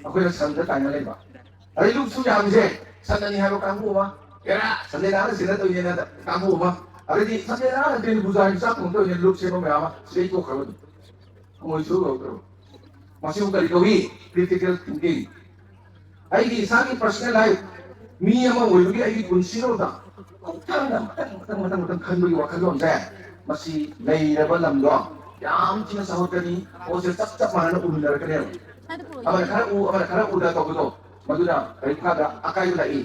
ꯑꯩꯈꯣꯏꯅ ꯁꯟꯗ ꯇꯥꯏꯅ ꯂꯩꯕ꯫ ꯑꯗꯩ ꯂꯨꯞꯁꯨ ꯌꯥꯝꯃꯤꯁꯦ, ꯁꯟ ꯑꯅꯤ ꯍꯥꯏꯕ ꯀꯥꯡꯕꯨ ꯑꯃ, ꯑꯦꯔꯥ, ꯁꯟꯗꯦ ꯅꯍꯥꯟ ꯁꯤꯅ ꯇꯧꯔꯤꯅꯦꯅ ꯀꯥꯡꯕꯨ ꯑꯃ, ꯑꯗꯩꯗꯤ ꯁꯟꯗꯦ ꯅꯍꯥꯟ ꯅꯠꯇꯦ, ꯕꯨꯖꯥꯒꯤ ꯆꯥꯛ ꯊꯣꯡ ꯇꯧꯔꯤꯅꯦ ꯂꯨꯞ ꯁꯦꯝꯕ ꯃꯌꯥꯝ ꯑꯃ, ꯁꯤꯗꯩ ꯇꯣꯛꯈ꯭ꯔꯕꯅꯤ꯫ ꯍꯪꯉꯣꯏꯁꯨ ꯌꯧꯗ꯭ꯔꯕ꯫ ꯃꯁꯤꯕꯨ ꯀꯔꯤ ꯀꯧꯏ? Critical thinking꯫ ꯑꯩꯒꯤ ꯏꯁꯥꯒꯤ personal life, ꯃꯤ ꯑꯃ ꯑꯣꯏꯕꯒꯤ ꯑꯩꯒꯤ ꯄꯨꯟꯁꯤꯔꯣꯜꯗ ꯈꯣꯡꯊꯥꯡꯗ ꯃꯊꯪ, ꯃꯊꯪ, ꯃꯊꯪ, ꯃꯊꯪ ꯈꯟꯕꯒꯤ ꯋꯥꯈꯜꯂꯣꯟꯁꯦ, ꯃꯁꯤ ꯂꯩꯔꯕ ꯂꯝꯗꯣ ꯌꯥꯝ ꯊꯤꯅ ꯆꯥꯎꯈꯠꯀꯅꯤ꯫ ꯄꯣꯠꯁꯦ ꯆꯞ, ꯆꯞ ꯃꯥꯟꯅꯅ ꯎꯃꯤꯟꯅꯔꯛꯀꯅꯦꯕ꯫ ꯑꯃꯅ ꯈꯔ ꯎ, ꯑꯃꯅ ꯈꯔ ꯎꯗ ꯇꯧꯕꯗꯣ, ꯃꯗꯨꯅ ꯀꯔꯤ ꯐꯥꯗ ꯑꯀꯥꯏꯕ ꯂꯥꯛꯏ꯫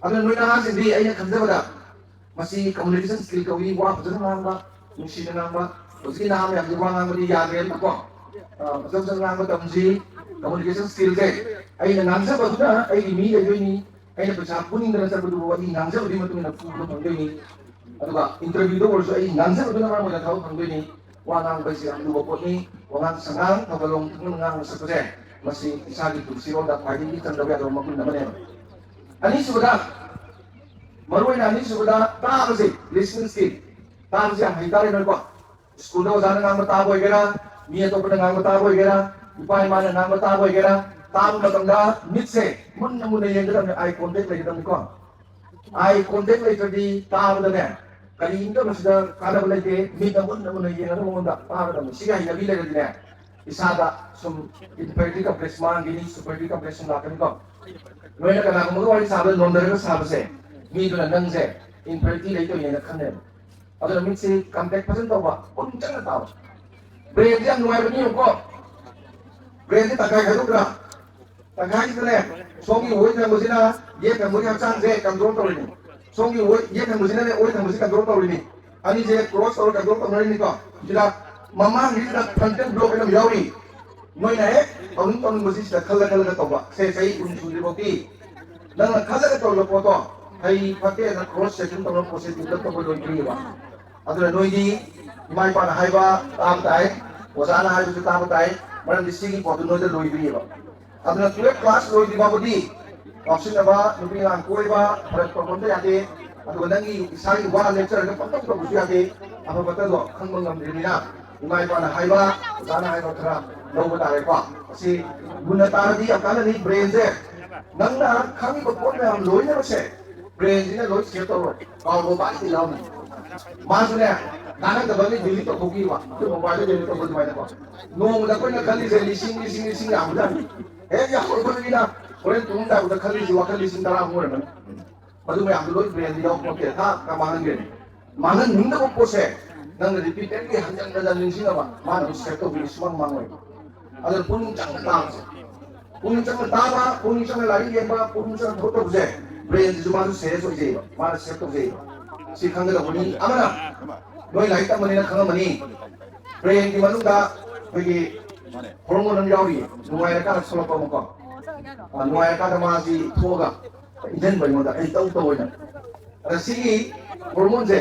ꯑꯗꯨꯅ ꯅꯣꯏ ꯅꯍꯥꯁꯤꯡꯗꯤ ꯑꯩꯅ ꯈꯟꯖꯕꯗ ꯃꯁꯤ communication skill ꯀꯧꯏ, ꯋꯥ ꯐꯖꯅ ꯉꯥꯡꯕ, ꯅꯨꯡꯁꯤꯅ ꯉꯥꯡꯕ꯫ ꯍꯧꯖꯤꯛꯀꯤ ꯅꯍꯥ ꯃꯌꯥꯝꯁꯦ ꯋꯥ ꯉꯥꯡꯕꯗꯤ ꯌꯥꯗ꯭ꯔꯦꯕꯀꯣ꯫ ꯑ, ꯐꯖ ꯐꯖꯅ ꯉꯥꯡꯕ ꯇꯝꯁꯤ꯫ Communication skillꯁꯦ ꯑꯩꯅ ꯉꯥꯡꯖꯕꯗꯨꯅ ꯑꯩꯒꯤ ꯃꯤ ꯂꯩꯗꯣꯏꯅꯤ꯫ ꯑꯩꯅ ꯄꯩꯁꯥ ꯄꯨꯅꯤꯡꯗꯅ ꯆꯠꯄꯗꯨꯕꯨ ꯑꯩ ꯉꯥꯡꯖꯕꯗꯨꯒꯤ ꯃꯇꯨꯡ ꯏꯟꯅ ꯄꯨꯕꯗꯣ ꯐꯪꯗꯣꯏꯅꯤ꯫ ꯑꯗꯨꯒ interviewꯗ ꯑꯣꯏꯔꯁꯨ ꯑꯩ ꯉꯥꯡꯖꯕꯗꯨꯅ ꯃꯔꯝ ꯑꯣꯏꯅ ꯊꯕꯛ ꯐꯪꯗꯣꯏꯅꯤ꯫ ꯋꯥ ꯉꯥꯡꯕ ꯍꯥꯏꯁꯤ ꯌꯥꯝ ꯂꯨꯕ ꯄꯣꯠꯅꯤ꯫ ꯋꯥꯉꯥꯡ ꯁꯉꯥꯡ ꯊꯧꯒꯜꯂꯣꯟ ꯈꯪꯅ ꯉꯥꯡꯕ ꯁꯛꯄꯁꯦ, ꯃꯁꯤ ꯏꯁꯥꯒꯤ ꯄꯨꯟꯁꯤꯔꯣꯜꯗ ꯈ꯭ꯋꯥꯏꯗꯒꯤ ꯆꯪꯗꯕ ꯌꯥꯗꯕ ꯃꯒꯨꯟ ꯑꯃꯅꯦꯕ꯫ ꯑꯅꯤꯁꯨꯕꯗ, ꯃꯔꯨꯑꯣꯏꯅ ꯑꯅꯤꯁꯨꯕꯗ ꯇꯥꯕꯁꯦ, listening skill꯫ ꯇꯥꯕꯁꯦ ꯌꯥꯝ ꯍꯩꯇꯥꯔꯦ ꯅꯣꯏꯀꯣ꯫ ꯁ꯭ꯀꯨꯜꯗ ꯑꯣꯖꯥꯅ ꯉꯥꯡꯕ ꯇꯥꯕ ꯑꯣꯏꯒꯦꯔꯥ, ꯃꯤ ꯑꯇꯣꯞꯄꯅ ꯉꯥꯡꯕ ꯇꯥꯕ ꯑꯣꯏꯒꯦꯔꯥ, ꯏꯄꯥ ꯏꯃꯥꯅ ꯉꯥꯡꯕ ꯇꯥꯕ ꯑꯣꯏꯒꯦꯔꯥ, ꯇꯥꯕ ꯃꯇꯝꯗ ꯃꯤꯠꯁꯦ ꯃꯨꯟꯅ ꯃꯨꯟꯅ ꯌꯦꯡꯒꯗꯕꯅꯤ, eye contact ꯂꯩꯒꯗꯕꯅꯤꯀꯣ꯫ Eye contact ꯂꯩꯇ꯭ꯔꯗꯤ ꯇꯥꯕꯗꯅꯦ ꯀꯔꯤꯝꯇ ꯃꯁꯤꯗ ꯀꯥꯟꯅꯕ ꯂꯩꯇꯦ꯫ ꯃꯤꯠꯅ ꯃꯨꯟꯅ ꯃꯨꯟꯅ ꯌꯦꯡꯉꯒ ꯃꯉꯣꯟꯗ ꯇꯥꯒꯗꯕꯅꯤ꯫ ꯁꯤꯒꯤ ꯍꯩꯅꯕꯤ ꯂꯩꯔꯗꯤꯅꯦ, ꯏꯁꯥꯗ ꯁꯨꯝ inferiority complex ꯃꯥꯡꯈꯤꯅꯤ, superiority complex ꯁꯨꯝ ꯂꯥꯛꯀꯅꯤꯀꯣ꯫ ꯅꯣꯏꯅ ꯀꯅꯥꯒꯨꯝꯕꯒ ꯋꯥꯔꯤ ꯁꯥꯕꯗ ꯅꯣꯟꯊꯔꯒ ꯁꯥꯕꯁꯦ, ꯃꯤꯗꯨꯅ ꯅꯪꯁꯦ inferiority ꯂꯩꯇꯧꯅꯦꯅ ꯈꯟꯅꯦꯕ꯫ ꯑꯗꯨꯅ ꯃꯤꯠꯁꯤ contact ꯐꯖꯅ ꯇꯧꯕ, ꯄꯨꯛꯅꯤꯡ ꯆꯪꯅ ꯇꯥꯕ꯫ Brainꯁꯦ ꯌꯥꯝ ꯅꯨꯡꯉꯥꯏꯕꯅꯤ ꯌꯦꯡꯉꯨꯀꯣ꯫ Brainꯁꯦ ꯇꯪꯈꯥꯏ ꯈꯥꯏꯗꯣꯛꯇ꯭ꯔꯥ? ꯇꯪꯈꯥꯏꯁꯤꯗꯅꯦ, ꯁꯣꯝꯒꯤ ꯑꯣꯏ ꯊꯪꯕꯁꯤꯅ ꯌꯦꯠ ꯊꯪꯕꯒꯤ ꯍꯛꯆꯥꯡꯁꯦ control ꯇꯧꯔꯤꯅꯤ꯫ ꯁꯣꯝꯒꯤ ꯑꯣꯏ, ꯌꯦꯠ ꯊꯪꯕꯁꯤꯅꯅꯦ ꯑꯣꯏ ꯊꯪꯕꯁꯤ control ꯇꯧꯔꯤꯅꯤ꯫ ꯑꯅꯤꯁꯦ cross ꯇꯧꯔ control ꯇꯧꯅꯔꯤꯅꯤꯀꯣ꯫ ꯁꯤꯗ ꯃꯃꯥꯡꯒꯤꯁꯤꯗ frontal block ꯍꯥꯏꯅ ꯑꯃ ꯌꯥꯎꯔꯤ꯫ ꯅꯣꯏꯅ ꯍꯦꯛ ꯇꯧꯅꯤꯡ ꯇꯧꯅꯤꯡꯕꯁꯤ ꯁꯤꯗ ꯈꯜꯂ ꯈꯜꯂꯒ ꯇꯧꯕ꯫ ꯁꯦ, ꯆꯍꯤ ꯀꯨꯟ ꯁꯨꯗ꯭ꯔꯤꯐꯥꯎꯗꯤ ꯅꯪꯅ ꯈꯜꯂꯒ ꯇꯧꯔꯤꯕ ꯄꯣꯠꯇꯣ ꯐꯩ ꯐꯠꯇꯦꯅ cross checking ꯇꯧꯅ process develop ꯇꯧꯕ ꯂꯣꯏꯗ꯭ꯔꯤꯑꯕ꯫ ꯑꯗꯨꯅ ꯅꯣꯏꯗꯤ ꯏꯃꯥ ꯏꯄꯥꯅ ꯍꯥꯏꯕ ꯇꯥꯕ ꯇꯥꯏ, ꯑꯣꯖꯥꯅ ꯍꯥꯏꯕꯁꯨ ꯇꯥꯕ ꯇꯥꯏ, ꯃꯔꯝꯗꯤ ꯁꯤꯒꯤ ꯄꯣꯠꯇꯨ ꯅꯣꯏꯗ ꯂꯣꯏꯗ꯭ꯔꯤꯑꯕ꯫ ꯑꯗꯨꯅ twelve class ꯂꯣꯏꯗ꯭ꯔꯤ ꯐꯥꯎꯕꯗꯤ ꯉꯥꯎꯁꯤꯟꯅꯕ, ꯅꯨꯄꯤ ꯑꯉꯥꯡ ꯀꯣꯏꯕ, ꯐꯔꯛ ꯇꯧꯕ ꯑꯝꯇ ꯌꯥꯗꯦ꯫ ꯑꯗꯨꯒ ꯅꯪꯒꯤ ꯏꯁꯥꯒꯤ ꯋꯥ lecture ꯒ ꯄꯪꯇꯧ ꯇꯧꯕꯁꯨ ꯌꯥꯗꯦ꯫ ꯑꯐ ꯐꯠꯇꯗꯣ ꯈꯪꯕ ꯉꯝꯗ꯭ꯔꯤꯕꯅꯤꯅ ꯏꯃꯥ ꯏꯄꯥꯅ ꯍꯥꯏꯕ, ꯑꯣꯖꯥꯅ ꯍꯥꯏꯕ ꯈꯔ ꯂꯧꯕ ꯇꯥꯔꯦꯀꯣ꯫ ꯑꯁꯤ ꯃꯨꯟꯅ ꯇꯥꯔꯗꯤ ꯌꯥꯝ ꯀꯥꯟꯅꯅꯤ꯫ Brain ꯁꯦ ꯅꯪꯅ ꯈꯪꯉꯤꯕ ꯄꯣꯠ ꯃꯌꯥꯝ ꯂꯣꯏꯅꯃꯛꯁꯦ brain ꯁꯤꯅ ꯂꯣꯏ save ꯇꯧꯔꯣꯏ꯫ ꯀꯥꯎꯕ ꯃꯥꯏꯗꯤ ꯌꯥꯎꯅꯤ꯫ ꯃꯥꯁꯨꯅꯦ, ꯀꯥꯟꯅꯗꯕ ꯑꯅꯤ delete ꯇꯧꯊꯣꯛꯈꯤꯕ꯫ ꯑꯩꯈꯣꯏ mobile ꯗ delete ꯇꯧꯕ ꯑꯗꯨꯃꯥꯏꯅꯀꯣ꯫ ꯅꯣꯡꯃꯗ ꯑꯩꯈꯣꯏꯅ ꯈꯜꯂꯤꯁꯦ ꯂꯤꯁꯤꯡ, ꯂꯤꯁꯤꯡ, ꯂꯤꯁꯤꯡ ꯌꯥꯝꯕꯖꯥꯠꯅꯤ꯫ ꯍꯦꯛ ꯌꯥꯝꯃꯛꯄꯗꯒꯤꯅ ꯍꯣꯔꯦꯟ ꯇꯨꯝꯃꯝꯗꯥꯏꯕꯗ ꯈꯜꯂꯤꯁꯤ ꯋꯥꯈꯜ ꯂꯤꯁꯤꯡ ꯇꯔꯥꯃꯨꯛ ꯑꯣꯏꯔꯝꯒꯅꯤ꯫ ꯃꯗꯨ ꯃꯌꯥꯝꯗꯣ ꯂꯣꯏ brain ꯗ ꯌꯥꯎꯕ ꯄꯣꯠꯇꯦ꯫ ꯊꯥ ꯀ ꯃꯥꯡꯍꯟꯒꯅꯤ꯫ ꯃꯥꯡꯍꯟꯅꯤꯡꯗꯕ ꯄꯣꯠꯁꯦ ꯅꯪꯅ repeatedly ꯍꯟꯖꯟ ꯍꯟꯖꯟ ꯅꯤꯡꯁꯤꯡꯅꯕ ꯃꯥꯅ ꯑꯃꯨꯛ save ꯇꯧꯕꯤꯔꯤ ꯁꯨꯃꯥꯡ ꯃꯥꯡꯉꯣꯏ꯫ ꯑꯗꯨꯅ ꯄꯨꯛꯅꯤꯡ ꯆꯪꯅ ꯇꯥꯕꯁꯦ꯫ ꯄꯨꯛꯅꯤꯡ ꯆꯪꯅ ꯇꯥꯕ, ꯄꯨꯛꯅꯤꯡ ꯆꯪꯅ ꯂꯥꯏꯔꯤꯛ ꯌꯦꯡꯕ, ꯄꯨꯛꯅꯤꯡ ꯆꯪꯅ ꯊꯕꯛ ꯇꯧꯕꯁꯦ brain ꯁꯤꯁꯨ ꯃꯥꯁꯨ serious ꯑꯣꯏꯖꯩꯕ, ꯃꯥꯅ save ꯇꯧꯖꯩꯕ꯫ ꯁꯤ ꯈꯪꯒꯗꯧꯕꯅꯤ꯫ ꯑꯃꯅ ꯅꯣꯏ ꯂꯥꯏꯔꯤꯛ ꯇꯝꯕꯅꯤꯅ ꯈꯪꯉꯝꯃꯅꯤ, brain ꯒꯤ ꯃꯅꯨꯡꯗ ꯑꯩꯈꯣꯏꯒꯤ hormone ꯑꯃ ꯌꯥꯎꯔꯤꯌꯦ, ꯅꯨꯡꯉꯥꯏꯔꯀꯥꯟꯗ ꯊꯣꯛꯂꯛꯄ ꯑꯃꯀꯣ꯫ ꯑ, ꯅꯨꯡꯉꯥꯏꯔꯀꯥꯟꯗ ꯃꯥꯁꯤ ꯊꯣꯛꯑꯒ ꯏꯟꯖꯟꯕ ꯑꯩꯉꯣꯟꯗ, ꯑꯩ ꯇꯧ ꯇꯧꯑꯣꯏꯅ꯫ ꯑꯗ ꯁꯤꯒꯤ hormone ꯁꯦ,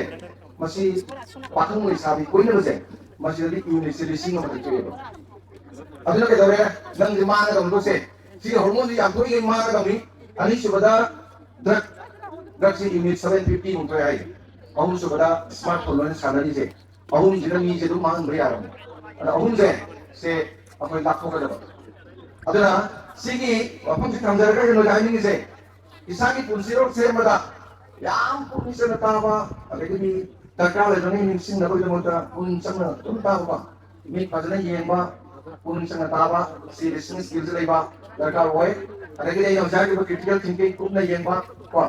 ꯃꯁꯤ ꯄꯥꯈꯪ ꯂꯩꯁꯥꯕꯤ ꯀꯣꯏꯅꯕꯁꯦ, ꯃꯁꯤꯗꯗꯤ unit ꯁꯦ ꯂꯤꯁꯤꯡ ꯑꯃ ꯊꯣꯛꯑꯦꯕ꯫ ꯑꯗꯨꯅ ꯀꯩꯗꯧꯔꯦ? ꯅꯪꯁꯦ ꯃꯥꯡꯒꯗꯧꯅꯤꯀꯣ ꯁꯦ꯫ ꯁꯤꯒꯤ hormone ꯁꯤ ꯌꯥꯝ ꯊꯣꯛꯏꯉꯩ ꯃꯥꯡꯒꯗꯧꯅꯤ꯫ ꯑꯅꯤꯁꯨꯕꯗ drug, drug ꯁꯤ unit seven fifty ꯃꯨꯛ ꯊꯣꯛꯑꯦ ꯍꯥꯏ꯫ ꯑꯍꯨꯝꯁꯨꯕꯗ smartphone ꯂꯣꯏꯅ ꯁꯥꯟꯅꯔꯤꯁꯦ꯫ ꯑꯍꯨꯝꯁꯤꯅ ꯃꯤꯁꯦ ꯑꯗꯨꯝ ꯃꯥꯡꯍꯟꯕ ꯌꯥꯔꯕꯅꯤ꯫ ꯑꯗ ꯑꯍꯨꯝꯁꯦ, ꯁꯦ ꯑꯩꯈꯣꯏ ꯂꯥꯞꯊꯣꯛꯀꯗꯕ꯫ ꯑꯗꯨꯅ ꯁꯤꯒꯤ ꯋꯥꯐꯝꯁꯤ ꯊꯝꯖꯔꯒ ꯑꯩꯅ ꯅꯣꯏꯗ ꯍꯥꯏꯅꯤꯡꯉꯤꯁꯦ, ꯏꯁꯥꯒꯤ ꯄꯨꯟꯁꯤꯔꯣꯜ ꯁꯦꯝꯕꯗ ꯌꯥꯝ ꯄꯨꯛꯅꯤꯡ ꯆꯪꯅ ꯇꯥꯕ, ꯑꯗꯒꯤꯗꯤ ꯗꯔꯀꯥꯔ ꯂꯩꯕꯉꯩ ꯅꯤꯡꯁꯤꯡꯅꯕꯒꯤꯗꯃꯛꯇ ꯄꯨꯛꯅꯤꯡ ꯆꯪꯅ ꯑꯗꯨꯝ ꯇꯥꯕꯀꯣ꯫ ꯃꯤꯠ ꯐꯖꯅ ꯌꯦꯡꯕ, ꯄꯨꯛꯅꯤꯡ ꯆꯪꯅ ꯇꯥꯕ, ꯁꯤ listening skillꯁꯦ ꯂꯩꯕ ꯗꯔꯀꯥꯔ ꯑꯣꯏ꯫ ꯑꯗꯒꯤꯗꯤ ꯑꯩꯅ ꯍꯧꯖꯤꯛ ꯍꯥꯏꯈꯤꯕ critical thinking ꯀꯨꯞꯅ ꯌꯦꯡꯕ ꯀꯣ,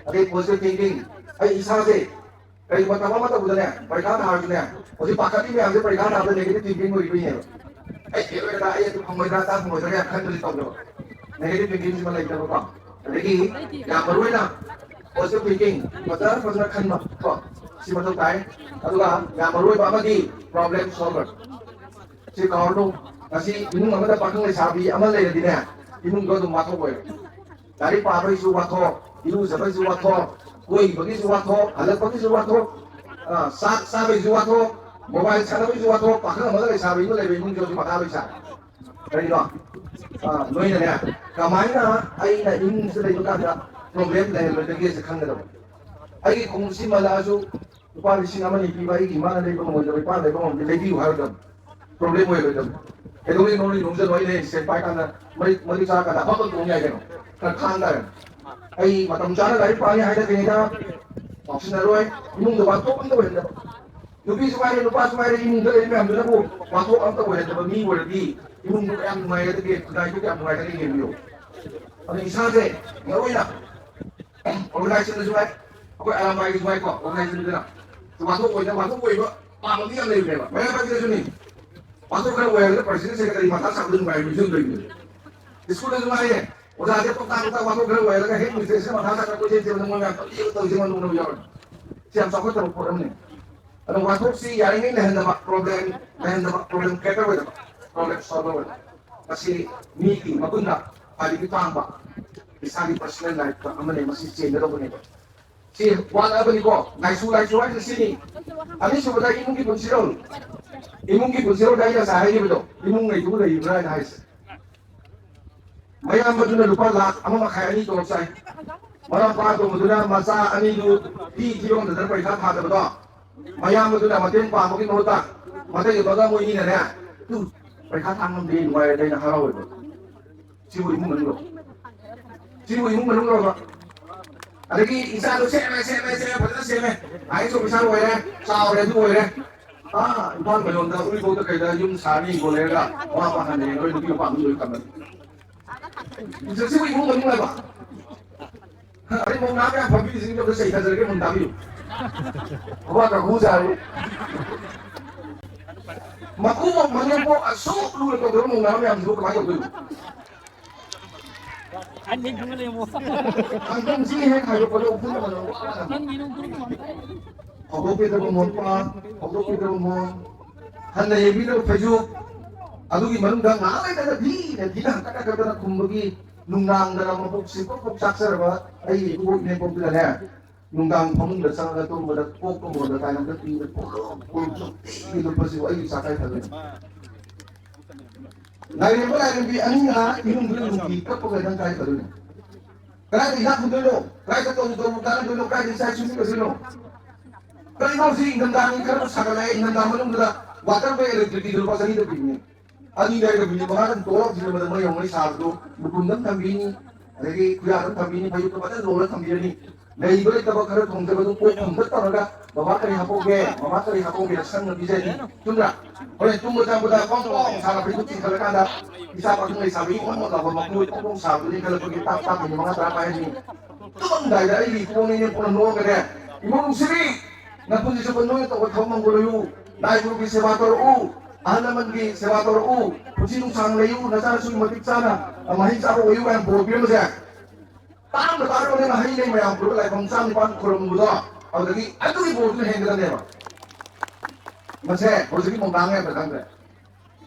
ꯑꯗꯩ positive thinking, ꯑꯩ ꯏꯁꯥꯁꯦ ꯀꯔꯤꯒꯨꯝꯕ ꯊꯕꯛ ꯑꯃ ꯇꯧꯕꯗꯅꯦ, ꯄꯔꯤꯈꯥ ꯊꯥꯔꯁꯨꯅꯦ, ꯍꯧꯖꯤꯛ ꯄꯥꯈꯠꯂꯤ ꯃꯌꯥꯝꯁꯦ ꯄꯔꯤꯈꯥ ꯊꯥꯕꯗ negative thinking ꯑꯣꯏꯗꯣꯏꯅꯦꯕ꯫ ꯑꯩ ꯐꯦꯜ ꯑꯣꯏꯒꯗ꯭ꯔꯥ, ꯑꯩ ꯑꯗꯨ ꯐꯪꯉꯣꯏꯗ꯭ꯔꯥ, ꯆꯥ ꯐꯪꯉꯣꯏꯗ꯭ꯔꯥ ꯌꯥꯝ ꯈꯟꯕꯗꯤ ꯇꯧꯗꯕ, negative thinkingꯁꯤꯃ ꯂꯩꯇꯕꯀꯣ꯫ ꯑꯗꯒꯤ ꯌꯥꯝ ꯃꯔꯨ ꯑꯣꯏꯅ positive thinking, ꯐꯖ ꯐꯖꯅ ꯈꯟꯕ ꯀꯣ, ꯁꯤ ꯃꯊꯧ ꯇꯥꯏ꯫ ꯑꯗꯨꯒ ꯌꯥꯝ ꯃꯔꯨ ꯑꯣꯏꯕ ꯑꯃꯗꯤ problem solver꯫ ꯁꯤ ꯀꯥꯎꯔꯅꯨ꯫ ꯉꯁꯤ ꯏꯃꯨꯡ ꯑꯃꯗ ꯄꯥꯈꯪ ꯂꯩꯁꯥꯕꯤ ꯑꯃ ꯂꯩꯔꯗꯤꯅꯦ, ꯏꯃꯨꯡꯗꯣ ꯑꯗꯨꯝ ꯋꯥꯊꯣꯛ ꯑꯣꯏꯔꯦ꯫ ꯂꯥꯏꯔꯤꯛ ꯄꯥꯕꯒꯤꯁꯨ ꯋꯥꯊꯣꯛ, ꯏꯔꯨꯖꯕꯒꯤꯁꯨ ꯋꯥꯊꯣꯛ, ꯀꯣꯏꯕꯒꯤꯁꯨ ꯋꯥꯊꯣꯛ, ꯍꯜꯂꯛꯄꯒꯤꯁꯨ ꯋꯥꯊꯣꯛ, ꯑ, ꯆꯥꯛ ꯆꯥꯕꯒꯤꯁꯨ ꯋꯥꯊꯣꯛ, mobile ꯁꯥꯟꯅꯕꯒꯤꯁꯨ ꯋꯥꯊꯣꯛ, ꯄꯥꯈꯪ ꯑꯃꯒ ꯂꯩꯁꯥꯕꯤ ꯑꯃ ꯂꯩꯕ ꯏꯃꯨꯡꯁꯦ ꯍꯧꯖꯤꯛ ꯃꯊꯥ ꯂꯣꯏ ꯁꯥꯔꯦ꯫ ꯀꯔꯤꯅꯣ? ꯑ, ꯅꯣꯏꯅꯅꯦ, ꯀꯃꯥꯏꯅ ꯑꯩꯅ ꯏꯃꯨꯡꯁꯤꯗ ꯂꯩꯕ ꯀꯥꯟꯗ problem ꯂꯩꯍꯜꯂꯣꯏꯗꯒꯦꯁꯦ ꯈꯪꯒꯗꯕ꯫ ꯑꯩꯒꯤ ꯈꯣꯡꯎꯞꯁꯤ ꯃꯜꯂꯛꯑꯁꯨ ꯂꯨꯄꯥ ꯂꯤꯁꯤꯡ ꯑꯃ ꯑꯅꯤ ꯄꯤꯕ ꯑꯩꯒꯤ ꯏꯃꯥꯅ ꯂꯩꯕ ꯉꯝꯃꯣꯏꯗꯕ, ꯏꯄꯥꯅ ꯂꯩꯕ ꯉꯝꯃꯣꯏꯗꯕ, ꯂꯩꯕꯤꯌꯨ ꯍꯥꯏꯔꯗꯕꯅꯤ꯫ Problem ꯑꯣꯏꯔꯣꯏꯗꯕꯅꯤ꯫ ꯀꯩꯗꯧꯉꯩ ꯅꯣꯡꯂꯩ ꯅꯣꯡꯖ ꯅꯣꯏ ꯂꯩ ꯁꯦꯟ ꯄꯥꯏ ꯀꯥꯟꯗ ꯃꯔꯤꯛ ꯃꯔꯤꯛ ꯆꯥꯔ ꯀꯥꯟꯗ ꯑꯐꯕ ꯇꯣꯡ ꯌꯥꯏ ꯀꯩꯅꯣ꯫ ꯈꯔ ꯈꯥꯡ ꯇꯥꯔꯦ꯫ ꯑꯩ ꯃꯇꯝ ꯆꯥꯅ ꯂꯥꯏꯔꯤꯛ ꯄꯥꯅꯤ ꯍꯥꯏꯅ ꯀꯩꯅꯤꯗ ꯉꯥꯎꯁꯤꯟꯅꯔꯣꯏ꯫ ꯏꯃꯨꯡꯗ ꯋꯥꯊꯣꯛ ꯑꯝꯇ ꯑꯣꯏꯍꯟꯗꯕ꯫ ꯅꯨꯄꯤꯁꯨ ꯉꯥꯏꯔꯦ, ꯅꯨꯄꯥꯁꯨ ꯉꯥꯏꯔꯦ, ꯏꯃꯨꯡꯗ ꯂꯩꯔꯤ ꯃꯌꯥꯝꯗꯨꯅꯕꯨ ꯋꯥꯊꯣꯛ ꯑꯝꯇ ꯑꯣꯏꯍꯟꯗꯕ ꯃꯤ ꯑꯣꯏꯔꯗꯤ ꯏꯃꯨꯡꯗꯨ ꯀꯌꯥꯝ ꯅꯨꯡꯉꯥꯏꯒꯗꯒꯦ, ꯈꯨꯟꯅꯥꯏꯗꯨ ꯀꯌꯥꯝ ꯅꯨꯡꯉꯥꯏꯒꯗꯒꯦ ꯌꯦꯡꯕꯤꯌꯨ꯫ ꯑꯗꯨ ꯏꯁꯥꯁꯦ ꯃꯔꯨ ꯑꯣꯏꯅ organizationꯗꯁꯨ ꯍꯥꯏ, ꯑꯩꯈꯣꯏ ꯑꯔꯥꯝꯕꯥꯏꯒꯤꯁꯨ ꯍꯥꯏꯀꯣ, organizationꯗꯨꯅ ꯋꯥꯊꯣꯛ ꯑꯣꯏꯅ, ꯋꯥꯊꯣꯛ ꯑꯣꯏꯕ ꯄꯥꯝꯕ ꯃꯤ ꯌꯥꯝ ꯂꯩꯕꯅꯦꯕ꯫ ꯃꯌꯥꯝ ꯄꯥꯏꯕꯤꯗꯁꯨꯅꯤ꯫ ꯋꯥꯊꯣꯛ ꯈꯔ ꯑꯣꯏꯔꯒ president secretary ꯃꯊꯥ ꯁꯥꯕꯗ ꯅꯨꯡꯉꯥꯏꯕ ꯃꯤꯁꯨ ꯑꯗꯨꯝ ꯂꯩꯕꯅꯦ꯫ ꯁ꯭ꯀꯨꯜꯗꯁꯨ ꯉꯥꯏꯔꯦ, ꯑꯣꯖꯥꯁꯦ ꯄꯣꯛꯇꯥꯛ ꯄꯣꯛꯇꯥꯛ ꯋꯥꯊꯣꯛ ꯈꯔ ꯑꯣꯏꯔꯒ head mistressꯁꯦ ꯃꯊꯥ ꯁꯥꯒꯠꯄ ꯀꯣꯏꯆꯦꯟ ꯆꯦꯟꯕꯗ ꯃꯣꯏ ꯃꯌꯥꯝ ꯇꯧꯖꯦ ꯇꯧꯖꯦ ꯅꯣꯛꯅꯕ ꯌꯥꯎꯔꯦ꯫ ꯁꯤ ꯌꯥꯝ ꯆꯥꯎꯈꯠꯇꯕ ꯄꯣꯠ ꯑꯃꯅꯤ꯫ ꯑꯗꯣ ꯋꯥꯊꯣꯛꯁꯤ ꯌꯥꯔꯤꯉꯩ ꯂꯩꯍꯟꯗꯕ, problem ꯂꯩꯍꯟꯗꯕ, problem creator ꯑꯣꯏꯗꯕ, problem solver ꯑꯣꯏꯕ꯫ ꯃꯁꯤ ꯃꯤꯒꯤ ꯃꯒꯨꯟꯗ ꯈ꯭ꯋꯥꯏꯗꯒꯤ ꯇꯥꯡꯕ ꯏꯁꯥꯒꯤ personal lifeꯇ ꯑꯃꯅꯤ, ꯃꯁꯤ ꯆꯦꯟꯒꯗꯧꯕꯅꯦꯕ꯫ ꯁꯤ ꯋꯥꯠꯂꯛꯑꯕꯅꯤꯀꯣ, ꯂꯥꯏꯁꯨ, ꯂꯥꯏꯁꯨ ꯍꯥꯏꯁꯦ ꯁꯤꯅꯤ꯫ ꯑꯅꯤꯁꯨꯕꯗ ꯏꯃꯨꯡꯒꯤ ꯄꯨꯟꯁꯤꯔꯣꯜ, ꯏꯃꯨꯡꯒꯤ ꯄꯨꯟꯁꯤꯔꯣꯜꯗ ꯑꯩ ꯉꯁꯥꯏ ꯍꯥꯏꯈꯤꯕꯗꯣ, ꯏꯃꯨꯡꯉꯩꯗꯨꯕꯨ ꯂꯩꯔꯤꯕ꯭ꯔꯥ ꯍꯥꯏꯅ ꯍꯥꯏꯁꯦ꯫ ꯃꯌꯥꯝꯕꯗꯨꯅ ꯂꯨꯄꯥ ꯂꯥꯈ ꯑꯃ ꯃꯈꯥꯏ ꯑꯅꯤ ꯇꯣꯂꯣꯞ ꯆꯥꯏ꯫ ꯃꯅꯥꯎꯄꯥ ꯑꯇꯣꯝꯕꯗꯨꯅ ꯃꯆꯥ ꯑꯅꯤꯗꯨ ꯐꯤ ꯊꯤꯕ ꯉꯝꯗꯗꯅ ꯄꯔꯤꯈꯥ ꯊꯥꯗꯕꯗꯣ, ꯃꯌꯥꯝꯕꯗꯨꯅ ꯃꯇꯦꯡ ꯄꯥꯡꯕꯒꯤ ꯃꯍꯨꯠꯇ ꯃꯇꯩ ꯑꯃꯒ ꯃꯣꯏꯅꯤꯅꯅꯦ, "ꯇꯨ, ꯄꯔꯤꯈꯥ ꯊꯥ ꯉꯝꯗꯦ, ꯅꯨꯡꯉꯥꯏꯔꯦ" ꯑꯩꯅ ꯍꯔꯥꯎꯋꯦꯕ꯫ ꯁꯤꯕꯨ ꯏꯃꯨꯡ ꯃꯅꯨꯡ ꯂꯧ-, ꯁꯤꯕꯨ ꯏꯃꯨꯡ ꯃꯅꯨꯡ ꯂꯧꯕ꯫ ꯑꯗꯒꯤ ꯏꯆꯥꯗꯣ ꯁꯦꯝꯃꯦ, ꯁꯦꯝꯃꯦ, ꯁꯦꯝꯃꯦ, ꯐꯖꯅ ꯁꯦꯝꯃꯦ꯫ ꯑꯥꯏ ꯑꯦꯁ ꯑꯣꯐꯤꯁꯥꯔ ꯑꯣꯏꯔꯦ, ꯆꯥꯎꯔꯦ, ꯑꯗꯨ ꯑꯣꯏꯔꯦ꯫ ꯑꯥ, ꯏꯝꯐꯥꯜ ꯃꯌꯣꯟꯗ ꯎꯔꯤꯄꯣꯛꯇ ꯀꯩꯗ ꯌꯨꯝ ꯁꯥꯔꯅꯤ, ꯍꯤꯡꯒꯣꯜ ꯂꯩꯔꯒ ꯃꯃꯥ ꯃꯄꯥ ꯍꯟꯅ ꯌꯦꯡꯉꯔꯣꯏ, ꯅꯨꯄꯤ ꯃꯄꯥꯝꯗ ꯂꯣꯏ ꯊꯝꯃꯅꯤ꯫ ꯏꯖꯠꯁꯤꯕꯨ ꯏꯃꯨꯡ ꯃꯅꯨꯡ ꯍꯥꯏꯕ? ꯑꯩ ꯃꯧ ꯅꯥꯕ ꯌꯥꯝ ꯐꯝꯕꯤꯔꯤꯁꯤꯡꯗꯣ ꯑꯝꯇ ꯆꯩꯊꯖꯔꯒꯦ, ꯃꯨꯟ ꯇꯥꯕꯤꯌꯨ꯫ ꯑꯋꯥ ꯀꯥꯡꯕꯨ ꯆꯥꯔꯦ꯫ ꯃꯀꯨꯕꯣꯛ ꯃꯅꯦꯝꯕꯣꯛ ꯑꯁꯨꯛ ꯂꯨꯅ ꯇꯧꯗꯕ ꯃꯧ ꯅꯥꯕ ꯃꯌꯥꯝꯁꯤꯕꯨ ꯀꯃꯥꯏꯅ ꯇꯧꯗꯣꯏꯅꯣ? ꯈꯪꯗꯦ, ꯈꯪꯗꯦ, ꯑꯃꯨꯛ꯫ ꯈꯪꯗꯦ, ꯁꯤ ꯍꯦꯛ ꯍꯥꯏꯗꯣꯛꯄꯗ ꯎꯐꯨꯟ ꯑꯃ ꯂꯧꯕ ꯑꯃ꯫ ꯅꯪꯒꯤ ꯅꯨꯡ ꯇꯨꯔꯨ ꯇꯨꯔꯨ꯫ ꯍꯧꯗꯣꯛꯄꯤꯗꯕ ꯃꯣꯠꯄ, ꯍꯧꯗꯣꯛꯄꯤꯗꯕ ꯃꯣꯟ, ꯍꯟꯅ ꯌꯦꯡꯕꯤꯗꯕ ꯐꯩꯖꯨꯞ, ꯑꯗꯨꯒꯤ ꯃꯅꯨꯡꯗ ꯉꯥꯏꯍꯥꯛ ꯂꯩꯇꯅ ꯊꯤꯅ ꯊꯤꯅ ꯍꯟꯀꯠ ꯍꯟꯀꯠꯇꯅ ꯈꯨꯝꯕꯒꯤ ꯅꯨꯡꯗꯥꯡꯗꯅ ꯃꯕꯨꯛꯁꯤ ꯄꯣꯛ ꯄꯣꯛ ꯆꯥꯛꯆꯔꯕ ꯑꯩꯒꯤ ꯏꯕꯨꯡ ꯏꯅꯦꯝꯄꯣꯛꯇꯨꯅꯅꯦ, ꯅꯨꯡꯗꯥꯡ ꯐꯃꯨꯡꯗ ꯆꯪꯉꯒ ꯇꯨꯝꯕꯗ ꯀꯣꯛ ꯇꯨꯝꯕꯗ ꯀꯥꯏꯅ ꯄꯤꯕ ꯄꯣꯂꯣ ꯄꯣꯂꯣ ꯆꯨꯝ ꯇꯤꯡꯒꯤ ꯂꯨꯞꯄꯁꯤꯕꯨ ꯑꯩꯒꯤ ꯆꯥꯛꯈꯥꯏ ꯐꯗꯣꯏꯅꯤ꯫ ꯂꯥꯏꯔꯦꯝꯕ ꯂꯥꯏꯔꯦꯝꯕꯤ ꯑꯅꯤꯅ ꯏꯃꯨꯡꯗꯨꯗ ꯅꯨꯡꯇꯤ ꯀꯞꯄꯒ ꯅꯪ ꯀꯥꯏ ꯐꯗꯣꯏꯅꯣ? ꯀꯗꯥꯏꯗ ꯏꯅꯥꯛ ꯈꯨꯟꯗꯣꯏꯅꯣ? ꯀꯗꯥꯏꯗ ꯇꯧꯔꯨ ꯇꯧꯔꯨ ꯀꯥꯟꯅꯗꯣꯏꯅꯣ? ꯀꯗꯥꯏꯗ ꯏꯆꯥ ꯏꯁꯨ ꯃꯤ ꯑꯣꯏꯗꯣꯏꯅꯣ? ꯀꯔꯤꯅꯣ ꯍꯧꯖꯤꯛ ꯏꯪꯊꯝꯊꯥꯅꯤ ꯈꯔ ꯁꯥꯒꯠꯂꯛꯑꯦ, ꯏꯪꯊꯝꯊꯥ ꯃꯅꯨꯡꯗꯨꯗ ꯋꯥꯇꯔ ꯕꯦꯒ ꯏꯂꯦꯛꯇ꯭ꯔꯤꯛꯀꯤꯗꯨ ꯂꯨꯄꯥ ꯆꯅꯤꯗ ꯄꯤꯕꯅꯦ꯫ ꯑꯅꯤꯗ ꯑꯩꯅ ꯃꯤꯅꯤꯠ ꯃꯉꯥꯗꯪ ꯇꯣꯛꯑꯒ ꯊꯤꯜꯂꯝꯕꯗ ꯃꯩ ꯑꯃꯨꯛ ꯃꯩ ꯁꯥꯕꯗꯣ ꯂꯨꯈꯨꯝꯗ ꯑꯃ ꯊꯝꯕꯤꯅꯤ, ꯑꯗꯒꯤ ꯈꯨꯌꯥꯗ ꯑꯃ ꯊꯝꯕꯤꯅꯤ, ꯐꯩꯖꯨꯞꯇꯣ ꯐꯖꯅ ꯂꯣꯜꯂ ꯊꯝꯕꯤꯔꯅꯤ꯫ ꯂꯩꯕ ꯂꯩꯇꯕ ꯈꯔ ꯊꯣꯡꯖꯕꯗꯨ ꯀꯣꯛ ꯊꯣꯡꯕ ꯇꯧꯔꯒ ꯕꯕꯥ ꯀꯔꯤ ꯍꯥꯞꯄꯧꯒꯦ, ꯃꯃꯥ ꯀꯔꯤ ꯍꯥꯞꯄꯧꯒꯦꯅ ꯁꯪꯅ ꯄꯤꯖꯅꯤ꯫ ꯆꯨꯝꯗ꯭ꯔꯥ? ꯍꯣꯔꯦꯟ ꯇꯨꯝꯕ ꯆꯪꯕꯗ ꯐꯣꯡ ꯐꯣꯡ ꯁꯥꯅ ꯐꯩꯖꯨꯞ ꯆꯤꯡꯈꯠꯂꯀꯥꯟꯗ ꯏꯆꯥ ꯄꯥꯈꯪ ꯂꯩꯁꯥꯕꯤ ꯃꯣꯟ ꯃꯣꯟ ꯂꯥꯎꯕ ꯃꯀꯣꯏ ꯐꯣꯡ ꯐꯣꯡ ꯁꯥꯕꯗꯨ ꯂꯦꯟꯈꯠꯂꯛꯄꯒꯤ ꯇꯥꯛ ꯇꯥꯛ ꯃꯤꯅꯤꯠ ꯃꯉꯥ ꯇꯔꯥ ꯄꯥꯏꯍꯟꯅꯤ꯫ ꯇꯨꯝꯃꯝꯗꯥꯏꯗ ꯑꯩꯒꯤ ꯏꯄꯨ ꯏꯅꯦ ꯄꯨꯟꯅ ꯅꯣꯛꯑꯒꯅꯦ, "ꯏꯃꯧ ꯅꯨꯡꯁꯤꯕꯤ, ꯅꯄꯨꯟꯁꯤ ꯆꯨꯞꯄ ꯅꯣꯏꯅ ꯇꯧꯕ ꯊꯕꯛ ꯃꯪꯒꯣꯜ ꯑꯣꯏꯌꯨ, ꯂꯥꯏ ꯒꯨꯔꯨꯒꯤ ꯁꯦꯕꯥ ꯇꯧꯔꯛꯎ, ꯑꯍꯜ ꯂꯃꯟꯒꯤ ꯁꯦꯕꯥ ꯇꯧꯔꯛꯎ, ꯄꯨꯟꯁꯤ ꯅꯨꯡꯁꯥꯡꯅ ꯂꯩꯌꯨ, ꯅꯆꯥꯅꯁꯨ ꯃꯇꯤꯛ ꯆꯥꯅ ꯃꯍꯩ ꯆꯥꯕ ꯑꯣꯏꯌꯨ" ꯀꯥꯏꯅ ꯕꯣꯔ ꯄꯤꯔꯝꯕꯁꯦ, ꯇꯥꯡꯅ ꯇꯥꯡꯅ ꯃꯍꯩ ꯂꯩ ꯃꯌꯥꯝ ꯄꯨꯔꯒ ꯂꯥꯏꯐꯝ ꯆꯥꯝ ꯅꯤꯄꯥꯟ ꯈꯨꯔꯨꯝꯕꯗꯣ, ꯑꯗꯨꯗꯒꯤ ꯑꯗꯨꯒꯤ ꯕꯣꯔꯗꯨꯅ ꯍꯦꯟꯒꯗꯕꯅꯦꯕ꯫ ꯃꯁꯦ ꯍꯧꯖꯤꯛꯀꯤ ꯃꯧꯅꯥ ꯉꯥꯏꯕ ꯈꯪꯗ꯭ꯔꯦ꯫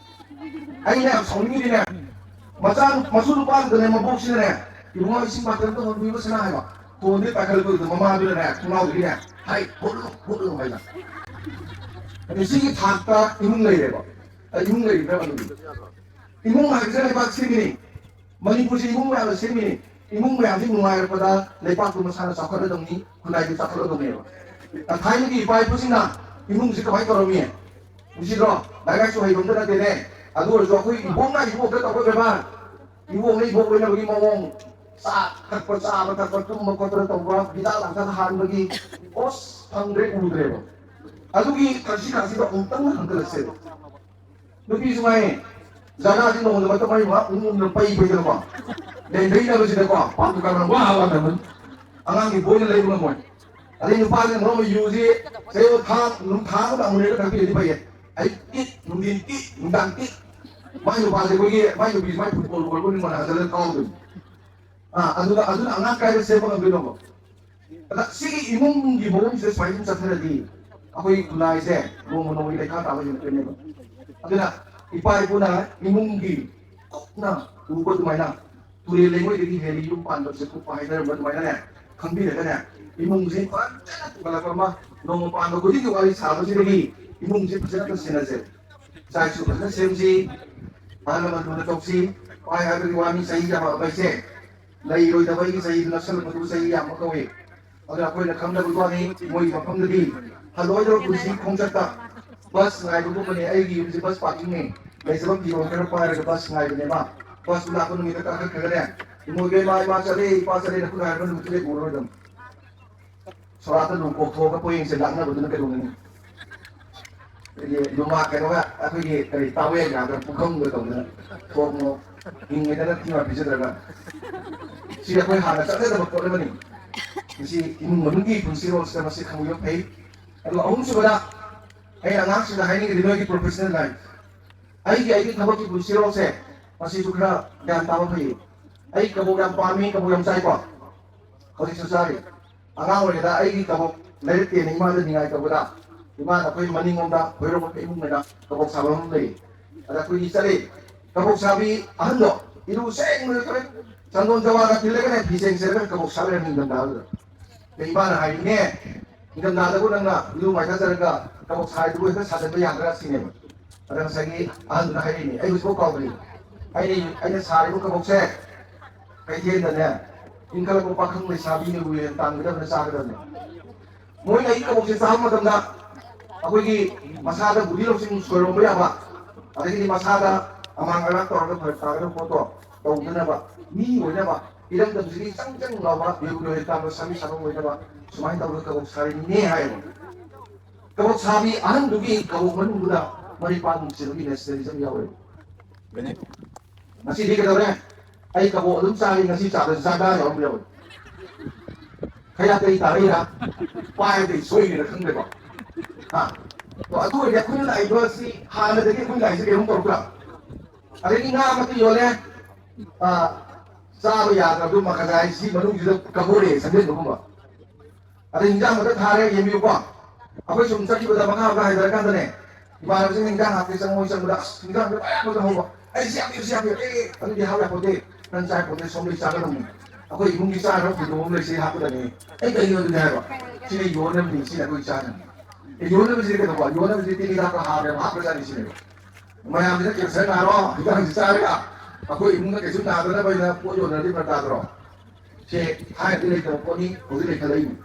ꯑꯩꯅ ꯌꯥꯝ ꯁꯥꯎꯅꯤꯡꯉꯤꯗꯤꯅꯦ, ꯃꯆꯥ, ꯃꯁꯨ ꯅꯨꯄꯥꯗꯨꯗꯅꯦ, ꯃꯕꯣꯛꯁꯤꯅꯅꯦ, "ꯏꯕꯨꯡꯉꯣ, ꯏꯁꯤꯡ ꯕꯥꯇꯜ ꯑꯝꯇ ꯍꯣꯟꯕꯤꯌꯨ, ꯁꯅꯥ" ꯍꯥꯏꯕ꯫ ꯍꯣꯟꯗꯦ, ꯄꯥꯏꯈꯠꯂꯛꯄꯗꯨꯗ ꯃꯃꯥꯗꯨꯅꯅꯦ, ꯊꯣꯡꯅꯥꯎꯗꯒꯤꯅꯦ, "ꯍꯥꯏ, ꯍꯣꯠꯂꯨ, ꯍꯣꯠꯂꯨ" ꯍꯥꯏꯅ꯫ ꯑꯗꯩ ꯁꯤꯒꯤ ꯊꯥꯛꯇ ꯏꯃꯨꯡ ꯂꯩꯔꯦꯕ꯫ ꯑ, ꯏꯃꯨꯡ ꯂꯩꯔꯤꯕ꯭ꯔꯥ ꯑꯗꯨꯗꯤ? ꯏꯃꯨꯡ ꯍꯥꯏꯕꯁꯦ ꯂꯩꯕꯥꯛ ꯁꯦꯝꯃꯤꯅꯤ꯫ ꯃꯅꯤꯄꯨꯔꯁꯤ ꯏꯃꯨꯡ ꯃꯌꯥꯝꯅ ꯁꯦꯝꯃꯤꯅꯤ꯫ ꯏꯃꯨꯡ ꯃꯌꯥꯝꯁꯤ ꯅꯨꯡꯉꯥꯏꯔꯛꯄꯗ ꯂꯩꯕꯥꯛꯇꯨ ꯃꯁꯥꯅ ꯆꯥꯎꯈꯠꯂꯗꯧꯅꯤ, ꯈꯨꯟꯅꯥꯏꯗꯨ ꯆꯥꯎꯈꯠꯂꯗꯧꯅꯦꯕ꯫ ꯊꯥꯏꯅꯒꯤ ꯏꯄꯥ ꯏꯄꯨꯁꯤꯡꯅ ꯏꯃꯨꯡꯁꯤ ꯀꯃꯥꯏꯅ ꯇꯧꯔꯝꯃꯤ? ꯎꯁꯤꯗ꯭ꯔꯣ? ꯂꯥꯏꯔꯤꯛ ꯂꯥꯏꯁꯨ ꯍꯩꯕ ꯑꯝꯇ ꯅꯠꯇꯦꯅꯦ꯫ ꯑꯗꯨ ꯑꯣꯏꯔꯁꯨ ꯑꯩꯈꯣꯏ ꯏꯕꯣꯛꯅ ꯏꯕꯣꯛꯇ ꯇꯧꯕ ꯕꯦꯕꯥꯔ, ꯏꯕꯣꯛꯅ ꯏꯕꯣꯛ ꯂꯣꯏꯅꯕꯒꯤ ꯃꯑꯣꯡ, ꯆꯥ ꯊꯛꯄ, ꯆꯥꯕ ꯊꯛꯄ, ꯇꯨꯝꯕ ꯈꯣꯠꯄꯗ ꯇꯧꯕ, ꯍꯤꯗꯥꯛ ꯂꯥꯡꯊꯛ ꯍꯥꯟꯕꯒꯤ, ꯑꯣꯁ, ꯐꯪꯗ꯭ꯔꯦ, ꯎꯗ꯭ꯔꯦꯕ꯫ ꯑꯗꯨꯒꯤ ꯊꯛꯁꯤ ꯈꯥꯁꯤꯗꯣ ꯑꯃꯨꯛꯇꯪ ꯍꯟꯊꯔꯁꯦꯕ꯫ ꯅꯨꯄꯤꯁꯨ ꯉꯥꯏ, ꯖꯒꯥꯁꯤ ꯅꯣꯡꯃꯗ ꯃꯇꯝ ꯃꯔꯤ ꯃꯉꯥ ꯎꯝ ꯎꯝꯗ ꯄꯩ ꯄꯩꯗꯅꯀꯣ, ꯂꯦꯟꯗꯩꯅꯕꯁꯤꯗꯀꯣ ꯄꯥꯝꯗꯨ ꯀꯥꯟꯗ ꯋꯥ ꯋꯥ ꯇꯧꯕꯅꯤ꯫ ꯑꯉꯥꯡꯒꯤ ꯕꯣꯏꯅ ꯂꯩꯕ ꯉꯝꯃꯣꯏ꯫ ꯑꯗꯩ ꯅꯨꯄꯥꯁꯤꯅ ꯃꯔꯣꯟ ꯑꯃ ꯌꯨꯁꯤ ꯆꯌꯣꯜ ꯊꯥ, ꯅꯨꯡ ꯊꯥ ꯑꯃꯗ ꯑꯃꯨꯛ ꯂꯩꯔꯒ ꯊꯛꯄꯤꯔꯗꯤ ꯐꯩꯌꯦ꯫ ꯑꯌꯨꯛ ꯇꯤꯠ, ꯅꯨꯡꯊꯤꯟ ꯇꯤꯠ, ꯅꯨꯡꯗꯥꯡ ꯇꯤꯠ꯫ ꯃꯥꯏ ꯅꯨꯄꯥꯁꯦ ꯑꯩꯈꯣꯏꯒꯤ, ꯃꯥꯏ ꯅꯨꯄꯤꯁꯦ ꯃꯥꯏ ꯐꯨꯠꯕꯣꯜ ꯒꯣꯜ ꯃꯅꯤꯡ ꯃꯥꯟꯅ ꯍꯟꯖꯤꯜꯂꯒ ꯀꯥꯎꯗꯣꯏꯅꯤ꯫ ꯑꯥ, ꯑꯗꯨꯗ, ꯑꯗꯨꯅ ꯑꯉꯥꯡ ꯀꯥꯏꯗ ꯁꯦꯝꯕ ꯉꯝꯗꯣꯏꯅꯣꯕ? ꯑꯗ ꯁꯤꯒꯤ ꯏꯃꯨꯡꯒꯤ ꯃꯑꯣꯡꯁꯤꯗ ꯁꯨꯃꯥꯏꯅ ꯁꯨꯝ ꯆꯠꯊꯔꯗꯤ ꯑꯩꯈꯣꯏ ꯈꯨꯟꯅꯥꯏꯁꯦ ꯅꯣꯡꯃ ꯅꯣꯡꯃꯒꯤ ꯂꯩꯈꯥ ꯇꯥꯕ ꯍꯦꯟꯒꯠꯇꯣꯏꯅꯦꯕ꯫ ꯑꯗꯨꯅ ꯏꯄꯥ ꯏꯄꯨꯅ ꯏꯃꯨꯡꯒꯤ ꯀꯨꯞꯅ ꯎꯕ ꯑꯗꯨꯃꯥꯏꯅ ꯇꯨꯔꯦꯜ ꯂꯩꯉꯣꯏꯗꯒꯤ ꯍꯦꯜꯂꯤ ꯌꯨꯝ ꯄꯥꯟꯕꯁꯦ ꯀꯨꯞꯄ ꯍꯥꯏꯅꯔꯝꯕ ꯑꯗꯨꯃꯥꯏꯅꯅꯦ, ꯈꯪꯕꯤꯔꯒꯅꯦ, ꯏꯃꯨꯡꯁꯦ ꯐꯖꯅ ꯄꯨꯈꯠꯂꯛꯄ ꯑꯃ, ꯅꯣꯡꯃ ꯄꯥꯟꯕ ꯈꯨꯗꯤꯡꯒꯤ ꯋꯥꯔꯤ ꯁꯥꯕꯁꯤꯗꯒꯤ ꯏꯃꯨꯡꯁꯦ ꯐꯖꯅ ꯁꯦꯟꯅꯁꯦ꯫ ꯏꯆꯥ ꯏꯁꯨ ꯐꯖꯅ ꯁꯦꯝꯁꯤ, ꯑꯍꯜ ꯂꯃꯟ ꯂꯨꯅ ꯇꯧꯁꯤ꯫ ꯄꯥꯏ ꯍꯥꯏꯕꯒꯤ ꯋꯥꯅꯤ, ꯆꯍꯤ ꯌꯥꯝꯃꯛꯑꯕ ꯍꯥꯏꯁꯦ ꯂꯩꯔꯣꯏꯗꯕꯒꯤ ꯆꯍꯤ ꯅꯛꯁꯜꯂꯛꯄꯗꯨ ꯆꯍꯤ ꯌꯥꯝꯕ ꯀꯧꯏ꯫ ꯑꯗꯨꯅ ꯑꯩꯈꯣꯏꯅ ꯈꯪꯗꯕꯒꯤ ꯋꯥꯅꯤ, ꯃꯣꯏꯒꯤ ꯃꯐꯝꯗꯗꯤ ꯍꯜꯂꯣꯏꯗꯕ ꯄꯨꯟꯁꯤ ꯈꯣꯡꯆꯠꯇ ꯕꯁ ꯉꯥꯏꯕꯒꯨꯝꯕꯅꯤ꯫ ꯑꯩꯒꯤ ꯌꯨꯝꯁꯦ ꯕꯁ ꯄꯥꯔꯀꯤꯡꯅꯤ꯫ ꯂꯩꯖꯕ ꯐꯤꯔꯣꯜ ꯈꯔ ꯄꯥꯏꯔꯒ ꯕꯁ ꯉꯥꯏꯕꯅꯦꯕ꯫ ꯕꯁꯇꯨ ꯂꯥꯛꯄ ꯅꯨꯃꯤꯠꯇ ꯀꯥꯈꯠꯈ꯭ꯔꯒꯅꯦ, "ꯏꯃꯣꯏꯕ ꯏꯃꯥ, ꯏꯃꯥ ꯆꯠꯂꯦ, ꯏꯄꯥ ꯆꯠꯂꯦꯅ" ꯈꯨꯠ ꯍꯥꯏꯔꯕ ꯅꯨꯃꯤꯠꯇꯨꯗ ꯎꯔꯔꯣꯏꯗꯕꯅꯤ꯫ ꯁꯣꯔꯥꯠꯇ ꯂꯨ ꯀꯣꯛꯊꯣꯛꯑꯒ ꯄꯣꯌꯦꯡꯁꯦ ꯂꯥꯛꯅꯕꯗꯨꯅ ꯀꯩꯗꯧꯅꯅꯤ? ꯑꯩꯈꯣꯏꯒꯤ ꯂꯨꯃꯥꯛ ꯀꯩꯅꯣꯒ, ꯑꯩꯈꯣꯏꯒꯤ ꯀꯔꯤ, ꯇꯥꯋꯦꯜꯒ ꯄꯨꯈꯝꯒ ꯇꯧꯗꯅ ꯊꯣꯡꯉꯣ, ꯍꯤꯡꯉꯤꯗꯅ ꯊꯤꯉꯥ ꯄꯤꯖꯗ꯭ꯔꯒ꯫ ꯁꯤ ꯑꯩꯈꯣꯏ ꯍꯥꯟꯅ ꯆꯠꯅꯗꯕ ꯄꯣꯠ ꯑꯃꯅꯤ꯫ ꯃꯁꯤ ꯏꯃꯨꯡ ꯃꯅꯨꯡꯒꯤ ꯄꯨꯟꯁꯤꯔꯣꯜꯁꯤꯗ ꯃꯁꯤ ꯈꯪꯕꯤꯕ ꯐꯩ꯫ ꯑꯗꯨꯒ ꯑꯍꯨꯝꯁꯨꯕꯗ, ꯑꯩꯅ ꯑꯉꯥꯡꯁꯤꯡꯗ ꯍꯥꯏꯅꯤꯡꯉꯤꯗꯤ ꯅꯣꯏꯒꯤ professional life, ꯑꯩꯒꯤ, ꯑꯩꯒꯤ ꯊꯕꯛꯀꯤ ꯄꯨꯟꯁꯤꯔꯣꯜꯁꯦ, ꯃꯁꯤꯁꯨ ꯈꯔ ꯒ꯭ꯌꯥꯟ ꯇꯥꯕ ꯐꯩ꯫ ꯑꯩ ꯀꯕꯣꯛ ꯌꯥꯝ ꯄꯥꯝꯃꯤ, ꯀꯕꯣꯛ ꯌꯥꯝ ꯆꯥꯏꯀꯣ꯫ ꯍꯧꯖꯤꯛꯁꯨ ꯆꯥꯔꯤ꯫ ꯑꯉꯥꯡ ꯑꯣꯏꯔꯤꯉꯩꯗ ꯑꯩꯒꯤ ꯀꯕꯣꯛ ꯂꯩꯔꯛꯇꯦꯅ ꯏꯃꯥꯗ ꯅꯤꯡꯉꯥꯏ ꯇꯧꯕꯗ, ꯏꯃꯥꯅ ꯑꯩꯈꯣꯏ ꯃꯅꯤꯡꯂꯣꯝꯗ ꯈꯣꯏꯔꯣꯝ ꯏꯃꯨꯡꯗ ꯀꯕꯣꯛ ꯁꯥꯕ ꯑꯃ ꯂꯩ꯫ ꯑꯗ ꯑꯩꯈꯣꯏꯒꯤ ꯆꯠꯂꯤ꯫ ꯀꯕꯣꯛ ꯁꯥꯕꯤ ꯑꯍꯟꯗꯣ ꯏꯔꯨ ꯁꯦꯡꯅ ꯊꯣꯛꯑꯦ꯫ ꯆꯟꯗꯣꯟ ꯖꯋꯥꯒ ꯊꯤꯜꯂꯒꯅꯦ ꯐꯤ ꯁꯦꯡ ꯁꯦꯡꯉꯒ ꯀꯕꯣꯛ ꯁꯥ ꯂꯩꯔꯝꯃꯤ ꯅꯤꯡꯊꯝꯊꯥꯗꯨꯗ꯫ ꯑꯗ ꯏꯃꯥꯅ ꯍꯥꯏꯔꯤꯅꯦ, "ꯅꯤꯡꯊꯝꯊꯥꯗꯕꯨ ꯅꯪꯅ ꯏꯔꯨ ꯃꯥꯏꯊꯖꯔꯒ ꯀꯕꯣꯛ ꯁꯥꯔꯤꯗꯨꯕꯨ ꯍꯦꯛꯇ ꯁꯥꯖꯟꯕ ꯌꯥꯗ꯭ꯔꯥ?" ꯁꯤꯅꯦꯕ꯫ ꯑꯗ ꯉꯁꯥꯏꯒꯤ ꯑꯍꯟꯗꯨꯅ ꯍꯥꯏꯔꯤꯅꯦ, ꯑꯩ ꯍꯧꯖꯤꯛꯐꯥꯎ ꯀꯥꯎꯗ꯭ꯔꯤ꯫ ꯑꯩꯅ, ꯑꯩꯅ ꯁꯥꯔꯤꯕ ꯀꯕꯣꯛꯁꯦ ꯀꯩꯊꯦꯜꯗꯅꯦ ꯏꯟꯈꯠꯂꯛꯄ ꯄꯥꯈꯪ ꯂꯩꯁꯥꯕꯤꯅ ꯎꯔꯦꯅ ꯇꯥꯟꯒꯗꯕꯅ ꯆꯥꯒꯗꯕꯅꯦ꯫ ꯃꯣꯏꯅ ꯑꯩ ꯀꯕꯣꯛꯁꯦ ꯆꯥꯕ ꯃꯇꯝꯗ ꯑꯩꯈꯣꯏꯒꯤ ꯃꯁꯥꯗ ꯕꯨꯙꯤ ꯂꯧꯁꯤꯡ ꯁꯣꯏꯔꯝꯕ ꯌꯥꯕ, ꯑꯗꯒꯤꯗꯤ ꯃꯁꯥꯗ ꯑꯃꯥꯡ ꯑꯔꯥꯛ ꯇꯧꯔꯒ ꯐꯔꯛ ꯇꯥꯒꯗꯕ ꯄꯣꯠꯇꯣ ꯇꯧꯗꯅꯕ, ꯃꯤ ꯑꯣꯏꯅꯕ, ꯏꯔꯝꯗꯝꯁꯤꯒꯤ ꯏꯆꯪ ꯆꯪ ꯂꯥꯎꯕ ꯌꯨꯝ ꯌꯣꯏ ꯇꯥꯕ ꯁꯥꯕꯤ ꯁꯥꯕ ꯑꯣꯏꯅꯕ ꯁꯨꯃꯥꯏꯅ ꯇꯧꯔꯒ ꯀꯕꯣꯛ ꯁꯥꯔꯤꯅꯦ ꯍꯥꯏꯌꯦꯕ꯫ ꯀꯕꯣꯛ ꯁꯥꯕꯤ ꯑꯍꯟꯗꯨꯒꯤ ꯀꯕꯣꯛ ꯃꯅꯨꯡꯗꯨꯗ ꯃꯔꯤꯄꯥꯛ ꯅꯨꯡꯁꯤꯕꯒꯤ nationalism ꯌꯥꯎꯋꯦ꯫ ꯉꯁꯤꯗꯤ ꯀꯩꯗꯧꯔꯦ? ꯑꯩ ꯀꯕꯣꯛ ꯑꯗꯨꯝ ꯆꯥꯔꯤ, ꯉꯁꯤ ꯆꯥꯗꯁꯨ ꯆꯥꯗꯥ ꯌꯥꯎꯔꯝꯕ ꯌꯥꯎꯋꯦ꯫ ꯈꯌꯥ ꯀꯩ ꯇꯥꯔꯛꯏꯔꯥ? ꯄꯥꯏꯕꯗꯩ ꯁꯣꯏꯔꯤꯔꯥ ꯈꯪꯗꯦꯀꯣ꯫ ꯍꯥ? ꯑꯗꯣ ꯑꯗꯨ ꯑꯣꯏꯔꯗꯤ ꯑꯩꯈꯣꯏꯅ ꯂꯥꯛꯏꯕꯁꯤ ꯍꯥꯟꯅꯗꯒꯤ ꯑꯩꯈꯣꯏ ꯂꯥꯛꯏꯁꯦ ꯀꯩꯅꯣꯝ ꯇꯧꯔꯛꯇ꯭ꯔꯥ? ꯑꯗꯒꯤ ꯉꯥ ꯑꯃꯠꯇ ꯌꯣꯜꯂꯦ, ꯑꯥ, ꯆꯥꯕ ꯌꯥꯗ꯭ꯔꯕꯗꯨ ꯃꯈꯖꯥꯏ ꯁꯤ ꯃꯅꯨꯡꯁꯤꯗ ꯀꯥꯍꯧꯔꯦ ꯁꯟꯗꯦꯟꯕꯒꯨꯝꯕ꯫ ꯑꯗꯩ ꯍꯤꯟꯖꯥꯡ ꯑꯃꯠꯇ ꯊꯥꯔꯦ, ꯌꯦꯡꯕꯤꯌꯨꯀꯣ꯫ ꯑꯩꯈꯣꯏ ꯁꯨꯝ ꯆꯠꯈꯤꯕꯗ ꯃꯈꯥ ꯃꯈꯥ ꯍꯥꯏꯊꯔꯀꯥꯟꯗꯅꯦ, ꯏꯃꯥꯟꯅꯕꯁꯤꯡ ꯍꯤꯟꯖꯥꯡ ꯍꯥꯞꯀꯦ ꯆꯪꯉꯣꯏ ꯆꯪꯕꯗ, "ꯑꯁ, ꯍꯤꯟꯖꯥꯡꯁꯦ ꯃꯌꯥꯝ ꯑꯃ ꯆꯪꯍꯧꯕ꯫ ꯑꯩ ꯁꯤ ꯍꯥꯞꯄꯤꯌꯨ, ꯁꯤ ꯍꯥꯞꯄꯤꯌꯨ꯫ ꯑꯦ, ꯑꯗꯨꯗꯤ ꯍꯥꯞ ꯌꯥꯄꯣꯠꯇꯦ꯫ ꯅꯪ ꯆꯥ ꯌꯥꯄꯣꯠꯇꯦ, ꯁꯣꯝꯗꯩ ꯆꯥꯒꯗꯧꯅꯤ꯫ ꯑꯩꯈꯣꯏ ꯏꯃꯨꯡꯒꯤ ꯆꯥꯅꯕ ꯐꯤꯗꯣ ꯑꯃ ꯂꯩꯁꯦ ꯍꯥꯞꯀꯗꯕꯅꯤ꯫ ꯑꯩ ꯀꯩꯒꯤꯅꯣ ꯑꯗꯨꯗꯤ ꯍꯥꯏꯕ, ꯁꯤꯅ ꯌꯣꯟꯅꯕꯅꯤ, ꯁꯤꯅ ꯑꯩꯈꯣꯏ ꯆꯥꯅꯕꯅꯤ꯫ ꯑꯦ, ꯌꯣꯟꯅꯕꯁꯤꯗꯤ ꯀꯩꯗꯧꯕ? ꯌꯣꯟꯅꯕꯁꯤꯗꯤ ꯇꯤꯜ ꯍꯤꯗꯥꯛꯇ ꯍꯥꯞꯄꯦꯕ, ꯍꯥꯞꯄꯖꯥꯠꯅꯤ ꯁꯤꯅꯦꯕ꯫ ꯃꯌꯥꯝꯁꯤꯅ cancer ꯅꯥꯔꯣ, ꯍꯤꯗꯥꯛꯁꯤ ꯆꯥꯔꯒ ꯑꯩꯈꯣꯏ ꯏꯃꯨꯡꯗ ꯀꯩꯁꯨ ꯅꯥꯗꯅꯕ ꯑꯩꯅ ꯄꯣꯠ ꯌꯣꯟꯅꯔꯗꯤ ꯐꯔꯛ ꯇꯥꯗ꯭ꯔꯣ?" ꯁꯦ ꯊꯥꯏꯅꯗꯤ ꯂꯩꯇꯕ ꯄꯣꯠꯅꯤ, ꯍꯧꯖꯤꯛ ꯂꯩꯈꯠꯂꯛꯏꯅꯤ꯫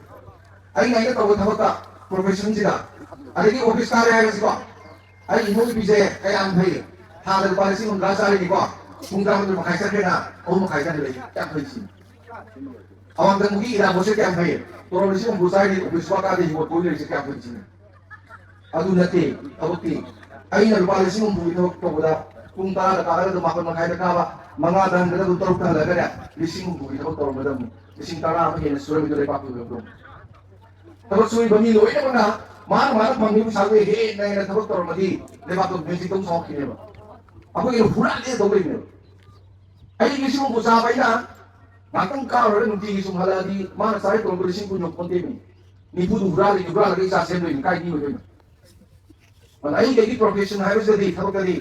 ꯑꯩꯅ, ꯑꯩꯅ ꯇꯧꯕ ꯊꯕꯛꯇ, professionꯁꯤꯗ, ꯑꯗꯒꯤ office ꯀꯥꯔꯦ ꯍꯥꯏꯔꯁꯤꯀꯣ, ꯑꯩ ꯏꯃꯨꯡ ꯅꯨꯄꯤꯁꯦ ꯀꯌꯥꯝ ꯐꯩ, ꯊꯥꯗ ꯂꯨꯄꯥ ꯂꯤꯁꯤꯡ ꯍꯨꯝꯗ꯭ꯔꯥ ꯆꯥꯔꯤꯅꯤꯀꯣ, ꯄꯨꯡ ꯇꯔꯥꯃꯥꯊꯣꯏ ꯃꯈꯥꯏ ꯆꯠꯈ꯭ꯔꯦꯅ, ꯑꯍꯨꯝ ꯃꯈꯥꯏ ꯆꯠꯈ꯭ꯔꯦ, ꯌꯥꯝ ꯐꯩ ꯁꯤꯅꯤ꯫ ꯑꯋꯥꯡ ꯊꯪꯕꯒꯤ ꯏꯔꯥꯕꯣꯠꯁꯦ ꯀꯌꯥꯝ ꯐꯩ, ꯇꯣꯂꯣꯞ ꯂꯤꯁꯤꯡ ꯍꯨꯝꯐꯨ ꯆꯥꯔꯤꯅꯤ, office ꯋꯥ ꯀꯥꯗꯦ, ꯍꯤꯡꯒꯣꯜ ꯀꯣꯏ ꯂꯩꯔꯤꯁꯦ ꯀꯌꯥꯝ ꯐꯩ ꯁꯤꯅꯤ꯫ ꯑꯗꯨ ꯅꯠꯇꯦ ꯊꯕꯛꯇꯤ꯫ ꯑꯩꯅ ꯂꯨꯄꯥ ꯂꯤꯁꯤꯡ ꯍꯨꯝꯐꯨꯒꯤ ꯊꯕꯛ ꯇꯧꯕꯗ ꯄꯨꯡ ꯇꯔꯥꯗ ꯀꯥꯔꯒ ꯑꯗꯨꯝ ꯃꯥꯄꯟ ꯃꯈꯥꯏꯗ ꯀꯥꯕ, ꯃꯉꯥꯗ ꯍꯟꯒꯠꯂꯒ ꯑꯗꯨꯝ ꯇꯔꯨꯛꯇ ꯍꯜꯂꯛꯑꯒꯅꯦ, ꯂꯤꯁꯤꯡ ꯍꯨꯝꯐꯨꯒꯤ ꯊꯕꯛ ꯇꯧꯔꯝꯒꯗꯕꯅꯤ꯫ ꯂꯤꯁꯤꯡ ꯇꯔꯥ ꯑꯃ ꯍꯦꯟꯅ ꯁꯨꯔꯝꯃꯤꯗꯣ ꯂꯩꯕꯥꯛꯀꯤ ꯑꯣꯏꯕ ꯊꯕꯛ ꯁꯨꯔꯤꯕ ꯃꯤ ꯂꯣꯏꯅꯃꯛꯅ ꯃꯥꯅ ꯃꯥꯅ ꯐꯪꯉꯤꯕ ꯄꯩꯁꯥꯗꯨ ꯍꯦꯟꯅ ꯍꯦꯟꯅ ꯊꯕꯛ ꯇꯧꯔꯝꯃꯗꯤ ꯂꯩꯕꯥꯛꯇꯣ ꯃꯦꯖꯤꯛꯇꯧ ꯆꯥꯎꯈꯤꯅꯦꯕ꯫ ꯑꯩꯈꯣꯏꯒꯤꯅ ꯍꯨꯔꯥꯟꯂꯦ ꯇꯧ ꯂꯩꯕꯅꯦꯕ꯫ ꯑꯩ ꯂꯤꯁꯤꯡ ꯍꯨꯝꯐꯨ ꯆꯥꯕ ꯑꯩꯅ ꯉꯥꯛꯇꯪ ꯀꯥꯔꯨꯔꯒ ꯅꯨꯡꯇꯤꯒꯤ ꯁꯨꯝ ꯍꯜꯂꯛꯑꯗꯤ ꯃꯥꯅ ꯆꯥꯔꯤ ꯇꯣꯂꯣꯞꯇꯣ ꯂꯤꯁꯤꯡ ꯀꯨꯟ ꯌꯧꯄꯣꯟꯇꯦꯃꯤ꯫ ꯅꯤꯐꯨꯗꯨ ꯍꯨꯔꯥꯜꯂꯤ, ꯍꯨꯔꯥꯜꯂꯒ ꯏꯆꯥ ꯁꯦꯝꯗꯣꯏꯅꯤ, ꯀꯥꯏ ꯃꯤ ꯑꯣꯏꯗꯣꯏꯅꯣ? ꯑꯗꯨꯅ ꯑꯩ ꯑꯩꯒꯤ profession ꯍꯥꯏꯕꯁꯤꯗꯗꯤ ꯊꯕꯛꯇꯗꯤ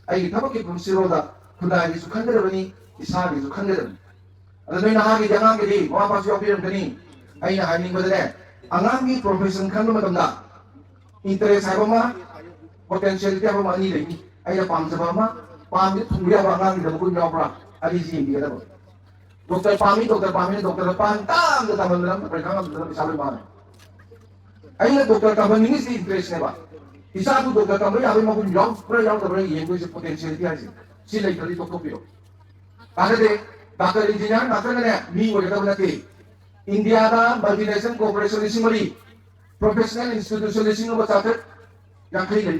ꯑꯩꯒꯤ ꯊꯕꯛꯀꯤ ꯄꯨꯟꯁꯤꯔꯣꯜꯗ ꯈꯨꯟꯅꯥꯏꯒꯤꯁꯨ ꯈꯟꯒꯗꯕꯅꯤ, ꯏꯁꯥꯒꯤꯁꯨ ꯈꯟꯒꯗꯕꯅꯤ꯫ ꯑꯗ ꯅꯣꯏ ꯅꯍꯥꯒꯤꯗꯤ ꯑꯉꯥꯡꯒꯤꯗꯤ ꯃꯃꯥ ꯃꯄꯥꯁꯨ ꯌꯥꯎꯕꯤꯔꯝꯒꯅꯤ꯫ ꯑꯩꯅ ꯍꯥꯏꯅꯤꯡꯕꯗꯅꯦ, ꯑꯉꯥꯡꯒꯤ profession ꯈꯟꯕ ꯃꯇꯝꯗ interest ꯍꯥꯏꯕ ꯑꯃ, potentiality ꯍꯥꯏꯕ ꯑꯃ ꯑꯅꯤ ꯂꯩꯅꯤ꯫ ꯑꯩꯅ ꯄꯥꯝꯖꯕ ꯑꯃ, ꯄꯥꯝꯃꯤ ꯊꯨꯡꯕ ꯌꯥꯕ ꯑꯉꯥꯡꯒꯤꯗꯃꯛ ꯌꯥꯎꯕ꯭ꯔꯥ? ꯑꯅꯤꯁꯤ ꯌꯦꯡꯕꯤꯒꯗꯕ꯫ Doctor ꯄꯥꯝꯃꯤ, doctor ꯄꯥꯝꯃꯤ, doctor ꯄꯥꯝ ꯇꯥꯝꯗ ꯇꯝꯍꯟꯗꯅ ꯄꯩꯈꯥ ꯉꯝꯗꯅ ꯄꯩꯁꯥ ꯂꯣꯏ ꯃꯥꯡꯉꯦ꯫ ꯑꯩꯅ doctor ꯇꯝꯍꯟꯅꯤꯡꯉꯤꯁꯤ interestꯅꯦꯕ꯫ ꯏꯆꯥꯗꯨ doctor ꯇꯝꯕ ꯌꯥꯕꯒꯤ ꯃꯒꯨꯟ ꯌꯥꯎꯕ꯭ꯔꯥ ꯌꯥꯎꯗꯕ꯭ꯔꯥ ꯌꯦꯡꯗꯣꯏꯁꯦ potentiality ꯍꯥꯏꯁꯦ꯫ ꯁꯤ ꯂꯩꯇ꯭ꯔꯗꯤ ꯇꯣꯛꯊꯣꯛꯄꯤꯔꯣ꯫ ꯀꯥꯟꯅꯗꯦ꯫ Doctor engineer ꯉꯥꯛꯇꯅꯅꯦ ꯃꯤ ꯑꯣꯏꯒꯗꯕ ꯅꯠꯇꯦ꯫ ꯏꯟꯗꯤꯌꯥꯗ multinational corporation ꯂꯤꯁꯤꯡ ꯃꯔꯤ, ꯄ꯭ꯔꯣꯐꯦꯁꯅꯦꯜ ꯏꯟꯁꯇꯤꯇ꯭ꯌꯨꯁꯟ ꯂꯤꯁꯤꯡ ꯑꯃ ꯆꯥꯇ꯭ꯔꯦꯠ ꯌꯥꯡꯈꯩ ꯂꯩ꯫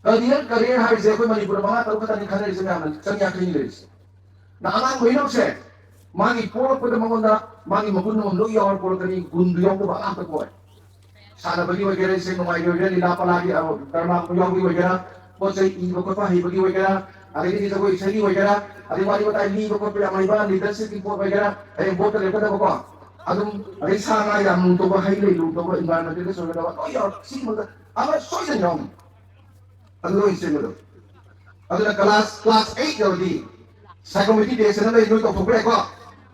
ꯀꯔꯤꯌꯔ, ꯀꯔꯤꯌꯔ ꯍꯥꯏꯔꯤꯁꯦ ꯑꯩꯈꯣꯏ ꯃꯅꯤꯄꯨꯔꯗ ꯃꯉꯥ ꯇꯔꯨꯛ ꯈꯛꯇꯅꯤ ꯈꯟꯅꯔꯤꯁꯦ, ꯃꯌꯥꯝꯅ ꯆꯅꯤ ꯌꯥꯡꯈꯩꯅꯤ ꯂꯩꯔꯤꯁꯦ꯫ ꯅ ꯑꯉꯥꯡ ꯂꯣꯏꯅꯃꯛꯁꯦ ꯃꯥꯒꯤ ꯄꯣꯛꯂꯛꯄꯗ ꯃꯉꯣꯟꯗ ꯃꯥꯒꯤ ꯃꯒꯨꯟ ꯑꯃ ꯂꯣꯏ ꯌꯥꯎꯔ ꯄꯣꯛꯂꯛꯀꯅꯤ, ꯒꯨꯟꯗꯨ ꯌꯥꯎꯗꯕ ꯑꯉꯥꯛꯇ ꯄꯣꯛꯑꯦ꯫ ꯁꯥꯟꯅꯕꯒꯤ ꯑꯣꯏꯒꯦꯔꯥ, ꯏꯁꯩ ꯅꯣꯡꯃꯥꯏꯒꯤ ꯑꯣꯏꯒꯦꯔꯥ, ꯂꯤꯂꯥ ꯄꯂꯥꯒꯤ, ꯑ, ꯗ꯭ꯔꯃꯥ ꯌꯥꯎꯕꯒꯤ ꯑꯣꯏꯒꯦꯔꯥ, ꯄꯣꯠ ꯆꯩ ꯏꯕ ꯈꯣꯠꯄ ꯍꯩꯕꯒꯤ ꯑꯣꯏꯒꯦꯔꯥ, ꯑꯗꯒꯤꯗꯤ ꯖꯒꯣꯏ ꯏꯁꯩꯒꯤ ꯑꯣꯏꯒꯦꯔꯥ, ꯑꯗꯩ ꯋꯥꯔꯤ ꯋꯥꯇꯥꯏ ꯂꯤꯕ ꯈꯣꯠꯄ ꯌꯥꯝ ꯍꯩꯕ, ꯂꯤꯗꯔꯁꯤꯞꯀꯤ ꯄꯣꯠ ꯑꯣꯏꯒꯦꯔꯥ, ꯍꯌꯦꯡ ꯕꯣꯠꯇ ꯂꯦꯞꯀꯗꯕꯀꯣ, ꯑꯗꯨꯝ, ꯑꯗꯩ ꯁꯥ ꯉꯥ ꯌꯥꯝ ꯂꯨ ꯇꯧꯕ, ꯍꯩ ꯂꯩ ꯂꯨ ꯇꯧꯕ, ꯏꯟꯚꯥꯏꯔꯣꯟꯃꯦꯟꯇꯦꯜ ꯑꯣꯏꯒꯗꯕ ꯂꯣꯏ ꯌꯥꯎꯔ, ꯁꯤꯒꯨꯝꯕꯗ ꯑꯃ ꯁꯣꯏꯗꯅ ꯌꯥꯎꯅꯤ꯫ ꯑꯗꯨ ꯂꯣꯏ ꯆꯦꯟꯕꯗꯣ꯫ ꯑꯗꯨꯅ ꯀ꯭ꯂꯥꯁ, ꯀ꯭ꯂꯥꯁ ꯑꯩꯠ ꯌꯧꯔꯗꯤ psychometric test ꯑꯅ ꯂꯩ, ꯅꯣꯏ ꯇꯧꯊꯣꯛꯈ꯭ꯔꯦꯀꯣ꯫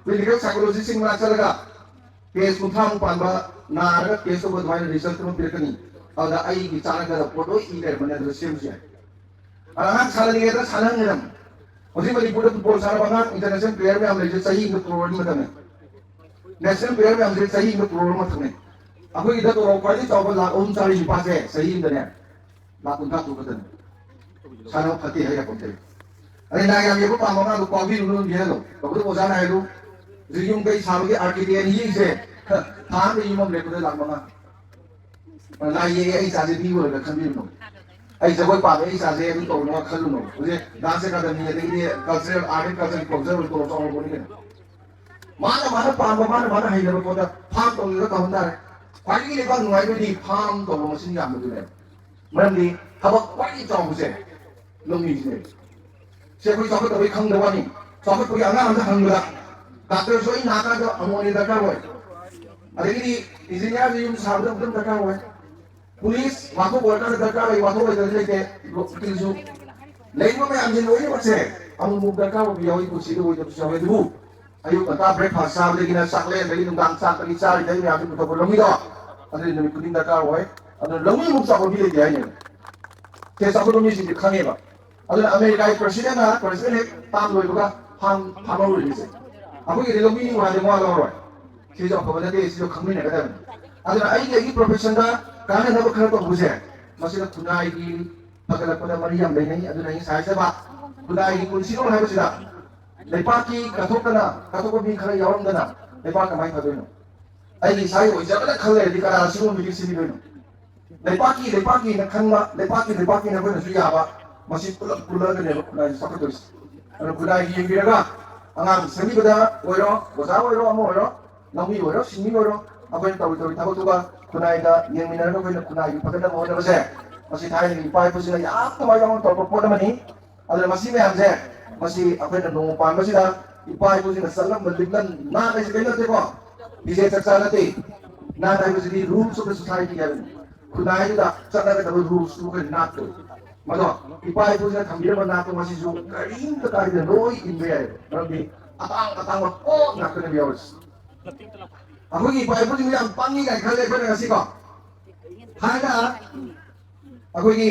ꯀ꯭ꯂꯤꯅꯤꯀꯦꯜ ꯁꯥꯏꯀꯣꯂꯣꯖꯤꯁꯁꯤꯡ ꯃꯅꯥꯛ ꯆꯠꯂꯒ ꯄꯦꯖ ꯀꯨꯟꯊ꯭ꯔꯥꯃꯨꯛ ꯄꯥꯟꯕ ꯅꯥꯔꯒ ꯇꯦꯁ ꯇꯧꯕ ꯑꯗꯨꯃꯥꯏꯅ ꯔꯤꯖꯜꯠ ꯑꯃ ꯄꯤꯔꯛꯀꯅꯤ꯫ ꯑꯗꯨꯗ ꯑꯩꯒꯤ ꯆꯥꯟꯅꯒꯗꯕ ꯄꯣꯠ ꯂꯣꯏ ꯏ ꯂꯩꯔꯝꯕꯅꯦ, ꯑꯗꯨꯗ ꯁꯦꯝꯕꯁꯨ ꯌꯥꯏ꯫ ꯑꯗ ꯑꯉꯥꯡ ꯁꯥꯟꯅꯅꯤꯡꯉꯦꯗꯅ ꯁꯥꯟꯅꯍꯟꯒꯗꯕꯅꯤ꯫ ꯍꯧꯖꯤꯛ ꯃꯅꯤꯄꯨꯔꯗ ꯐꯨꯠꯕꯣꯜ ꯁꯥꯟꯅꯕ ꯑꯉꯥꯡ ꯏꯟꯇꯔꯅꯦꯁꯅꯦꯜ ꯄ꯭ꯂꯦꯌꯔ ꯃꯌꯥꯝ ꯂꯩꯔꯤꯁꯦ ꯆꯍꯤ ꯑꯃꯗ ꯀ꯭ꯔꯣꯔ ꯑꯅꯤ ꯃꯊꯛꯅꯦ꯫ ꯅꯦꯁꯅꯦꯜ ꯄ꯭ꯂꯦꯌꯔ ꯃꯌꯥꯝꯁꯦ ꯆꯍꯤ ꯑꯃꯗ ꯀ꯭ꯔꯣꯔ ꯑꯃ ꯃꯊꯛꯅꯦ꯫ ꯑꯩꯈꯣꯏꯒꯤꯗ ꯇꯣꯂꯣꯞ ꯈ꯭ꯋꯥꯏꯗꯒꯤ ꯆꯥꯎꯕ ꯂꯥꯛ ꯑꯍꯨꯝ ꯆꯥꯔꯤ ꯅꯨꯄꯥꯁꯦ ꯆꯍꯤ ꯑꯃꯗꯅꯦ ꯂꯥꯛ ꯀꯨꯟꯊ꯭ꯔꯥ ꯇꯔꯨꯛ ꯈꯛꯇꯅꯤ꯫ ꯁꯥꯟꯅꯕ ꯐꯠꯇꯦ ꯍꯥꯏꯔꯛꯄ ꯅꯠꯇꯦ꯫ ꯑꯗꯩ ꯂꯥꯏ ꯌꯥꯝ ꯌꯦꯛꯄ ꯄꯥꯝꯕ ꯑꯉꯥꯡꯗꯣ ꯀ꯭ꯋꯥꯀꯩꯊꯦꯜ ꯂꯣꯝꯗ ꯍꯥꯏꯍꯜꯂꯣ꯫ ꯇꯧꯕꯇꯕꯨ ꯑꯣꯖꯥꯅ ꯍꯥꯏꯍꯜꯂꯨ꯫ ꯍꯧꯖꯤꯛ ꯌꯨꯝ ꯀꯩ ꯁꯥꯕꯒꯤ ꯑꯥꯔꯀꯤꯇꯦꯛꯅ ꯌꯦꯛꯏꯁꯦ ꯊꯥ ꯑꯃꯗ ꯌꯨꯝ ꯑꯃ ꯂꯦꯞꯄꯗ ꯂꯥꯛ ꯃꯉꯥ꯫ ꯂꯥꯏ ꯌꯦꯛꯑꯦ, ꯑꯩ ꯏꯆꯥꯁꯦ ꯃꯤ ꯑꯣꯏꯔꯒ ꯈꯟꯕꯤꯔꯨꯅꯨ꯫ ꯑꯩ ꯖꯒꯣꯏ ꯄꯥꯝꯃꯦ, ꯑꯩ ꯏꯆꯥꯁꯦ ꯑꯗꯨ ꯇꯧꯔꯨꯅꯨ ꯈꯜꯂꯨꯅꯨ꯫ ꯍꯧꯖꯤꯛ ꯗꯥꯟꯁ ꯑꯦꯀꯥꯗꯃꯤ ꯑꯗꯒꯤꯗꯤ ꯀꯜꯆꯔꯦꯜ ꯑꯥꯔꯠ ꯑꯦꯟ ꯀꯜꯆꯔꯒꯤ ꯄ꯭ꯔꯣꯐꯦꯁꯔ ꯑꯣꯏꯅ ꯇꯣꯂꯣꯞ ꯆꯥꯎꯔꯕꯅꯤ ꯀꯩꯅꯣ꯫ ꯃꯥꯅ ꯃꯥꯅ ꯄꯥꯝꯕ, ꯃꯥꯅ ꯃꯥꯅ ꯍꯩꯖꯕ ꯄꯣꯠꯇ ꯐꯥꯝ ꯇꯧꯅꯤꯡꯉꯒ ꯇꯧꯍꯟ ꯇꯥꯔꯦ꯫ ꯈ꯭ꯋꯥꯏꯗꯒꯤ ꯂꯩꯕꯥꯛ ꯅꯨꯡꯉꯥꯏꯕꯗꯤ ꯐꯥꯝ ꯇꯧꯕ ꯃꯁꯤꯡ ꯌꯥꯝꯕꯗꯨꯅꯦꯕ꯫ ꯃꯔꯝꯗꯤ ꯊꯕꯛ ꯈ꯭ꯋꯥꯏꯗꯒꯤ ꯆꯥꯎꯕꯁꯦ ꯂꯧꯃꯤꯁꯤꯅꯦꯕ꯫ ꯁꯤ ꯑꯩꯈꯣꯏ ꯆꯥꯎꯈꯠꯇꯕꯩ ꯈꯪꯗꯕ ꯋꯥꯅꯤ꯫ ꯆꯥꯎꯈꯠꯄꯒꯤ ꯑꯉꯥꯡ ꯑꯝꯗ ꯍꯪꯕꯗ ꯗꯥꯛꯇꯔꯁꯨ ꯑꯩ ꯅꯥꯀꯥꯟꯗ ꯑꯃꯣꯅꯤꯌꯥ ꯗꯔꯀꯥꯔ ꯑꯣꯏ꯫ ꯑꯗꯒꯤꯗꯤ ꯏꯟꯖꯤꯅꯤꯌꯥꯔꯁꯨ ꯌꯨꯝ ꯁꯥꯕꯗ ꯑꯃꯨꯛꯇꯪ ꯗꯔꯀꯥꯔ ꯑꯣꯏ꯫ ꯄꯨꯂꯤꯁ ꯋꯥꯊꯣꯛ ꯑꯣꯏꯔꯀꯥꯟꯗ ꯗꯔꯀꯥꯔ ꯂꯩ, ꯋꯥꯊꯣꯛ ꯂꯩꯇ꯭ꯔꯗꯤ ꯂꯩꯇꯦ꯫ ꯂꯣ-, ꯎꯀꯤꯜꯁꯨ ꯂꯩꯔꯤꯕ ꯃꯌꯥꯝꯁꯦ ꯂꯣꯏꯅꯃꯛꯁꯦ ꯑꯃꯨꯛꯃꯨꯛ ꯗꯔꯀꯥꯔ ꯑꯣꯏꯕ ꯌꯥꯎꯏ, ꯄꯨꯟꯁꯤꯗ ꯑꯣꯏꯗꯕꯁꯨ ꯌꯥꯎꯏ꯫ ꯑꯗꯨꯕꯨ ꯑꯌꯨꯛ ꯉꯟꯇꯥ ꯕ꯭ꯔꯦꯛꯐꯥꯁ ꯆꯥꯕꯗꯒꯤꯅ ꯆꯥꯛꯂꯦꯟꯗꯒꯤ ꯅꯨꯡꯗꯥꯡ ꯆꯥꯛꯇꯒꯤ ꯆꯥꯔꯤꯗꯒꯤ ꯃꯌꯥꯝꯁꯦ ꯄꯨꯊꯣꯛꯄ ꯂꯧꯃꯤꯗꯣ, ꯑꯗꯨꯗꯤ ꯅꯨꯃꯤꯠ ꯈꯨꯗꯤꯡ ꯗꯔꯀꯥꯔ ꯑꯣꯏ꯫ ꯑꯗꯨꯅ ꯂꯧꯃꯤꯃꯨꯛ ꯆꯥꯎꯈꯠ ꯃꯤ ꯂꯩꯇꯦ ꯍꯥꯏꯅꯦꯕ꯫ ꯁꯦ ꯆꯥꯎꯈꯠꯄ ꯃꯤꯁꯤꯡꯗꯤ ꯈꯪꯉꯦꯕ꯫ ꯑꯗꯨꯅ ꯑꯃꯦꯔꯤꯀꯥꯒꯤ ꯄ꯭ꯔꯁꯤꯗꯦꯟꯅ, ꯄ꯭ꯔꯁꯤꯗꯦꯟ ꯍꯦꯛ ꯇꯥꯝ ꯂꯣꯏꯕꯒ ꯐꯥꯝ, ꯐꯥꯔꯃꯔ ꯑꯣꯏꯔꯤꯁꯦ꯫ ꯑꯩꯈꯣꯏꯒꯤꯗꯤ ꯂꯧꯃꯤ ꯍꯥꯏꯗꯤ ꯃꯋꯥ ꯂꯧꯔꯣꯏ꯫ ꯁꯤꯁꯨ ꯑꯐꯕ ꯅꯠꯇꯦ, ꯁꯤꯁꯨ ꯈꯪꯃꯤꯟꯅꯒꯗꯕꯅꯤ꯫ ꯑꯗꯨꯅ ꯑꯩꯒꯤ, ꯑꯩꯒꯤ ꯄ꯭ꯔꯣꯐꯦꯁꯟꯗ ꯀꯥꯟꯅꯅꯕ ꯈꯔ ꯇꯧꯕꯁꯦ, ꯃꯁꯤꯅ ꯈꯨꯟꯅꯥꯏꯒꯤ ꯐꯒꯠꯂꯛꯄꯗ ꯃꯔꯤ ꯌꯥꯝ ꯂꯩꯅꯩ꯫ ꯑꯗꯨꯅ ꯑꯩ ꯉꯁꯥꯏ ꯍꯥꯏꯖꯕ ꯈꯨꯟꯅꯥꯏꯒꯤ ꯄꯨꯟꯁꯤꯔꯣꯜ ꯍꯥꯏꯕꯁꯤꯗ ꯂꯩꯄꯥꯛꯀꯤ ꯀꯠꯊꯣꯛꯇꯅ, ꯀꯠꯊꯣꯛꯄ ꯃꯤ ꯈꯔ ꯌꯥꯎꯔꯝꯗꯅ ꯂꯩꯄꯥꯛ ꯀꯃꯥꯏꯅ ꯐꯗꯣꯏꯅꯣ? ꯑꯩꯒꯤ ꯏꯁꯥꯒꯤ ꯑꯣꯏꯖꯕꯅ ꯈꯜ ꯂꯩꯔꯗꯤ ꯀꯅꯥꯅ ꯁꯤꯒꯨꯝꯕ ꯃꯤꯇꯤꯡ ꯁꯤꯟꯕꯤꯗꯣꯏꯅꯣ? ꯂꯩꯄꯥꯛꯀꯤ, ꯂꯩꯄꯥꯛꯀꯤꯅ ꯈꯟꯕ, ꯂꯩꯄꯥꯛꯀꯤ, ꯂꯩꯄꯥꯛꯀꯤꯅ ꯑꯩꯈꯣꯏꯅꯁꯨ ꯌꯥꯕ, ꯃꯁꯤ ꯄꯨꯂꯞ ꯄꯨꯜꯂꯛꯑꯒꯅꯦꯕ ꯈꯨꯟꯅꯥꯏꯁꯦ ꯆꯥꯎꯈꯠꯇꯣꯏꯁꯦ꯫ ꯑꯗꯨꯅ ꯈꯨꯟꯅꯥꯏ ꯌꯦꯡꯕꯤꯔꯒ ꯑꯉꯥꯡ ꯁꯦꯝꯕꯤꯕꯗ ꯑꯣꯏꯔꯣ, ꯑꯣꯖꯥ ꯑꯣꯏꯔꯣ, ꯑꯃ ꯑꯣꯏꯔꯣ, ꯂꯧꯃꯤ ꯑꯣꯏꯔꯣ, ꯁꯤꯟꯃꯤ ꯑꯣꯏꯔꯣ, ꯑꯩꯈꯣꯏꯅ ꯇꯧꯔꯤ ꯇꯧꯔꯤ ꯊꯕꯛꯇꯨꯒ ꯈꯨꯟꯅꯥꯏꯒ ꯌꯦꯡꯃꯤꯟꯅꯔꯒ ꯑꯩꯈꯣꯏꯅ ꯈꯨꯟꯅꯥꯏꯒꯤ ꯐꯒꯠꯅꯕ ꯍꯣꯠꯅꯕꯁꯦ, ꯃꯁꯤ ꯊꯥꯏꯅꯒꯤ ꯏꯄꯥ ꯏꯄꯨꯁꯤꯡꯅ ꯌꯥꯝ ꯊꯋꯥꯏ ꯌꯥꯎꯅ ꯇꯧꯔꯛꯄ ꯄꯣꯠ ꯑꯃꯅꯤ꯫ ꯑꯗꯨꯅ ꯃꯁꯤ ꯃꯌꯥꯝꯁꯦ, ꯃꯁꯤ ꯑꯩꯈꯣꯏꯅ ꯅꯣꯡꯃ ꯄꯥꯟꯕꯁꯤꯗ ꯏꯄꯥ ꯏꯄꯨꯁꯤꯡꯅ ꯆꯠꯂꯝꯕ ꯂꯤꯛꯂꯝ ꯅꯥꯠ ꯍꯥꯏꯁꯦ ꯀꯩꯅꯣ ꯅꯠꯇꯦꯀꯣ, ꯐꯤꯖꯦꯠ ꯆꯛꯆꯥ ꯅꯠꯇꯦ꯫ ꯅꯥꯠ ꯍꯥꯏꯕꯁꯤꯗꯤ rules of the society ꯍꯥꯏꯕꯅꯤ꯫ ꯈꯨꯟꯅꯥꯏꯗꯨꯗ ꯆꯠꯅꯒꯗꯕ rules ꯇꯨ ꯑꯩꯈꯣꯏ ꯅꯥꯠꯇꯨ꯫ ꯃꯗꯣ ꯏꯄꯥ ꯏꯄꯨꯁꯤꯡꯅ ꯊꯝꯕꯤꯔꯝꯕ ꯅꯥꯠꯇꯨ ꯃꯁꯤꯁꯨ ꯀꯔꯤꯝꯇ ꯀꯥꯏꯗꯅ ꯂꯣꯏ ꯏꯟꯕ ꯌꯥꯏꯑꯕ꯫ ꯃꯔꯝꯗꯤ ꯑꯇꯥꯡ ꯑꯇꯥꯡꯕ ꯄꯣꯠ ꯉꯥꯛꯇꯅꯦꯕ ꯌꯥꯎꯔꯤꯁꯦ꯫ ꯑꯩꯈꯣꯏꯒꯤ ꯏꯄꯥ ꯏꯄꯨꯁꯤꯡꯁꯦ ꯌꯥꯝ ꯄꯪꯉꯤ ꯀꯥꯏꯅ ꯈꯜꯂꯦ ꯑꯩꯈꯣꯏꯅ ꯉꯁꯤꯀꯣ꯫ ꯊꯥꯏꯅ ꯑꯩꯈꯣꯏꯒꯤ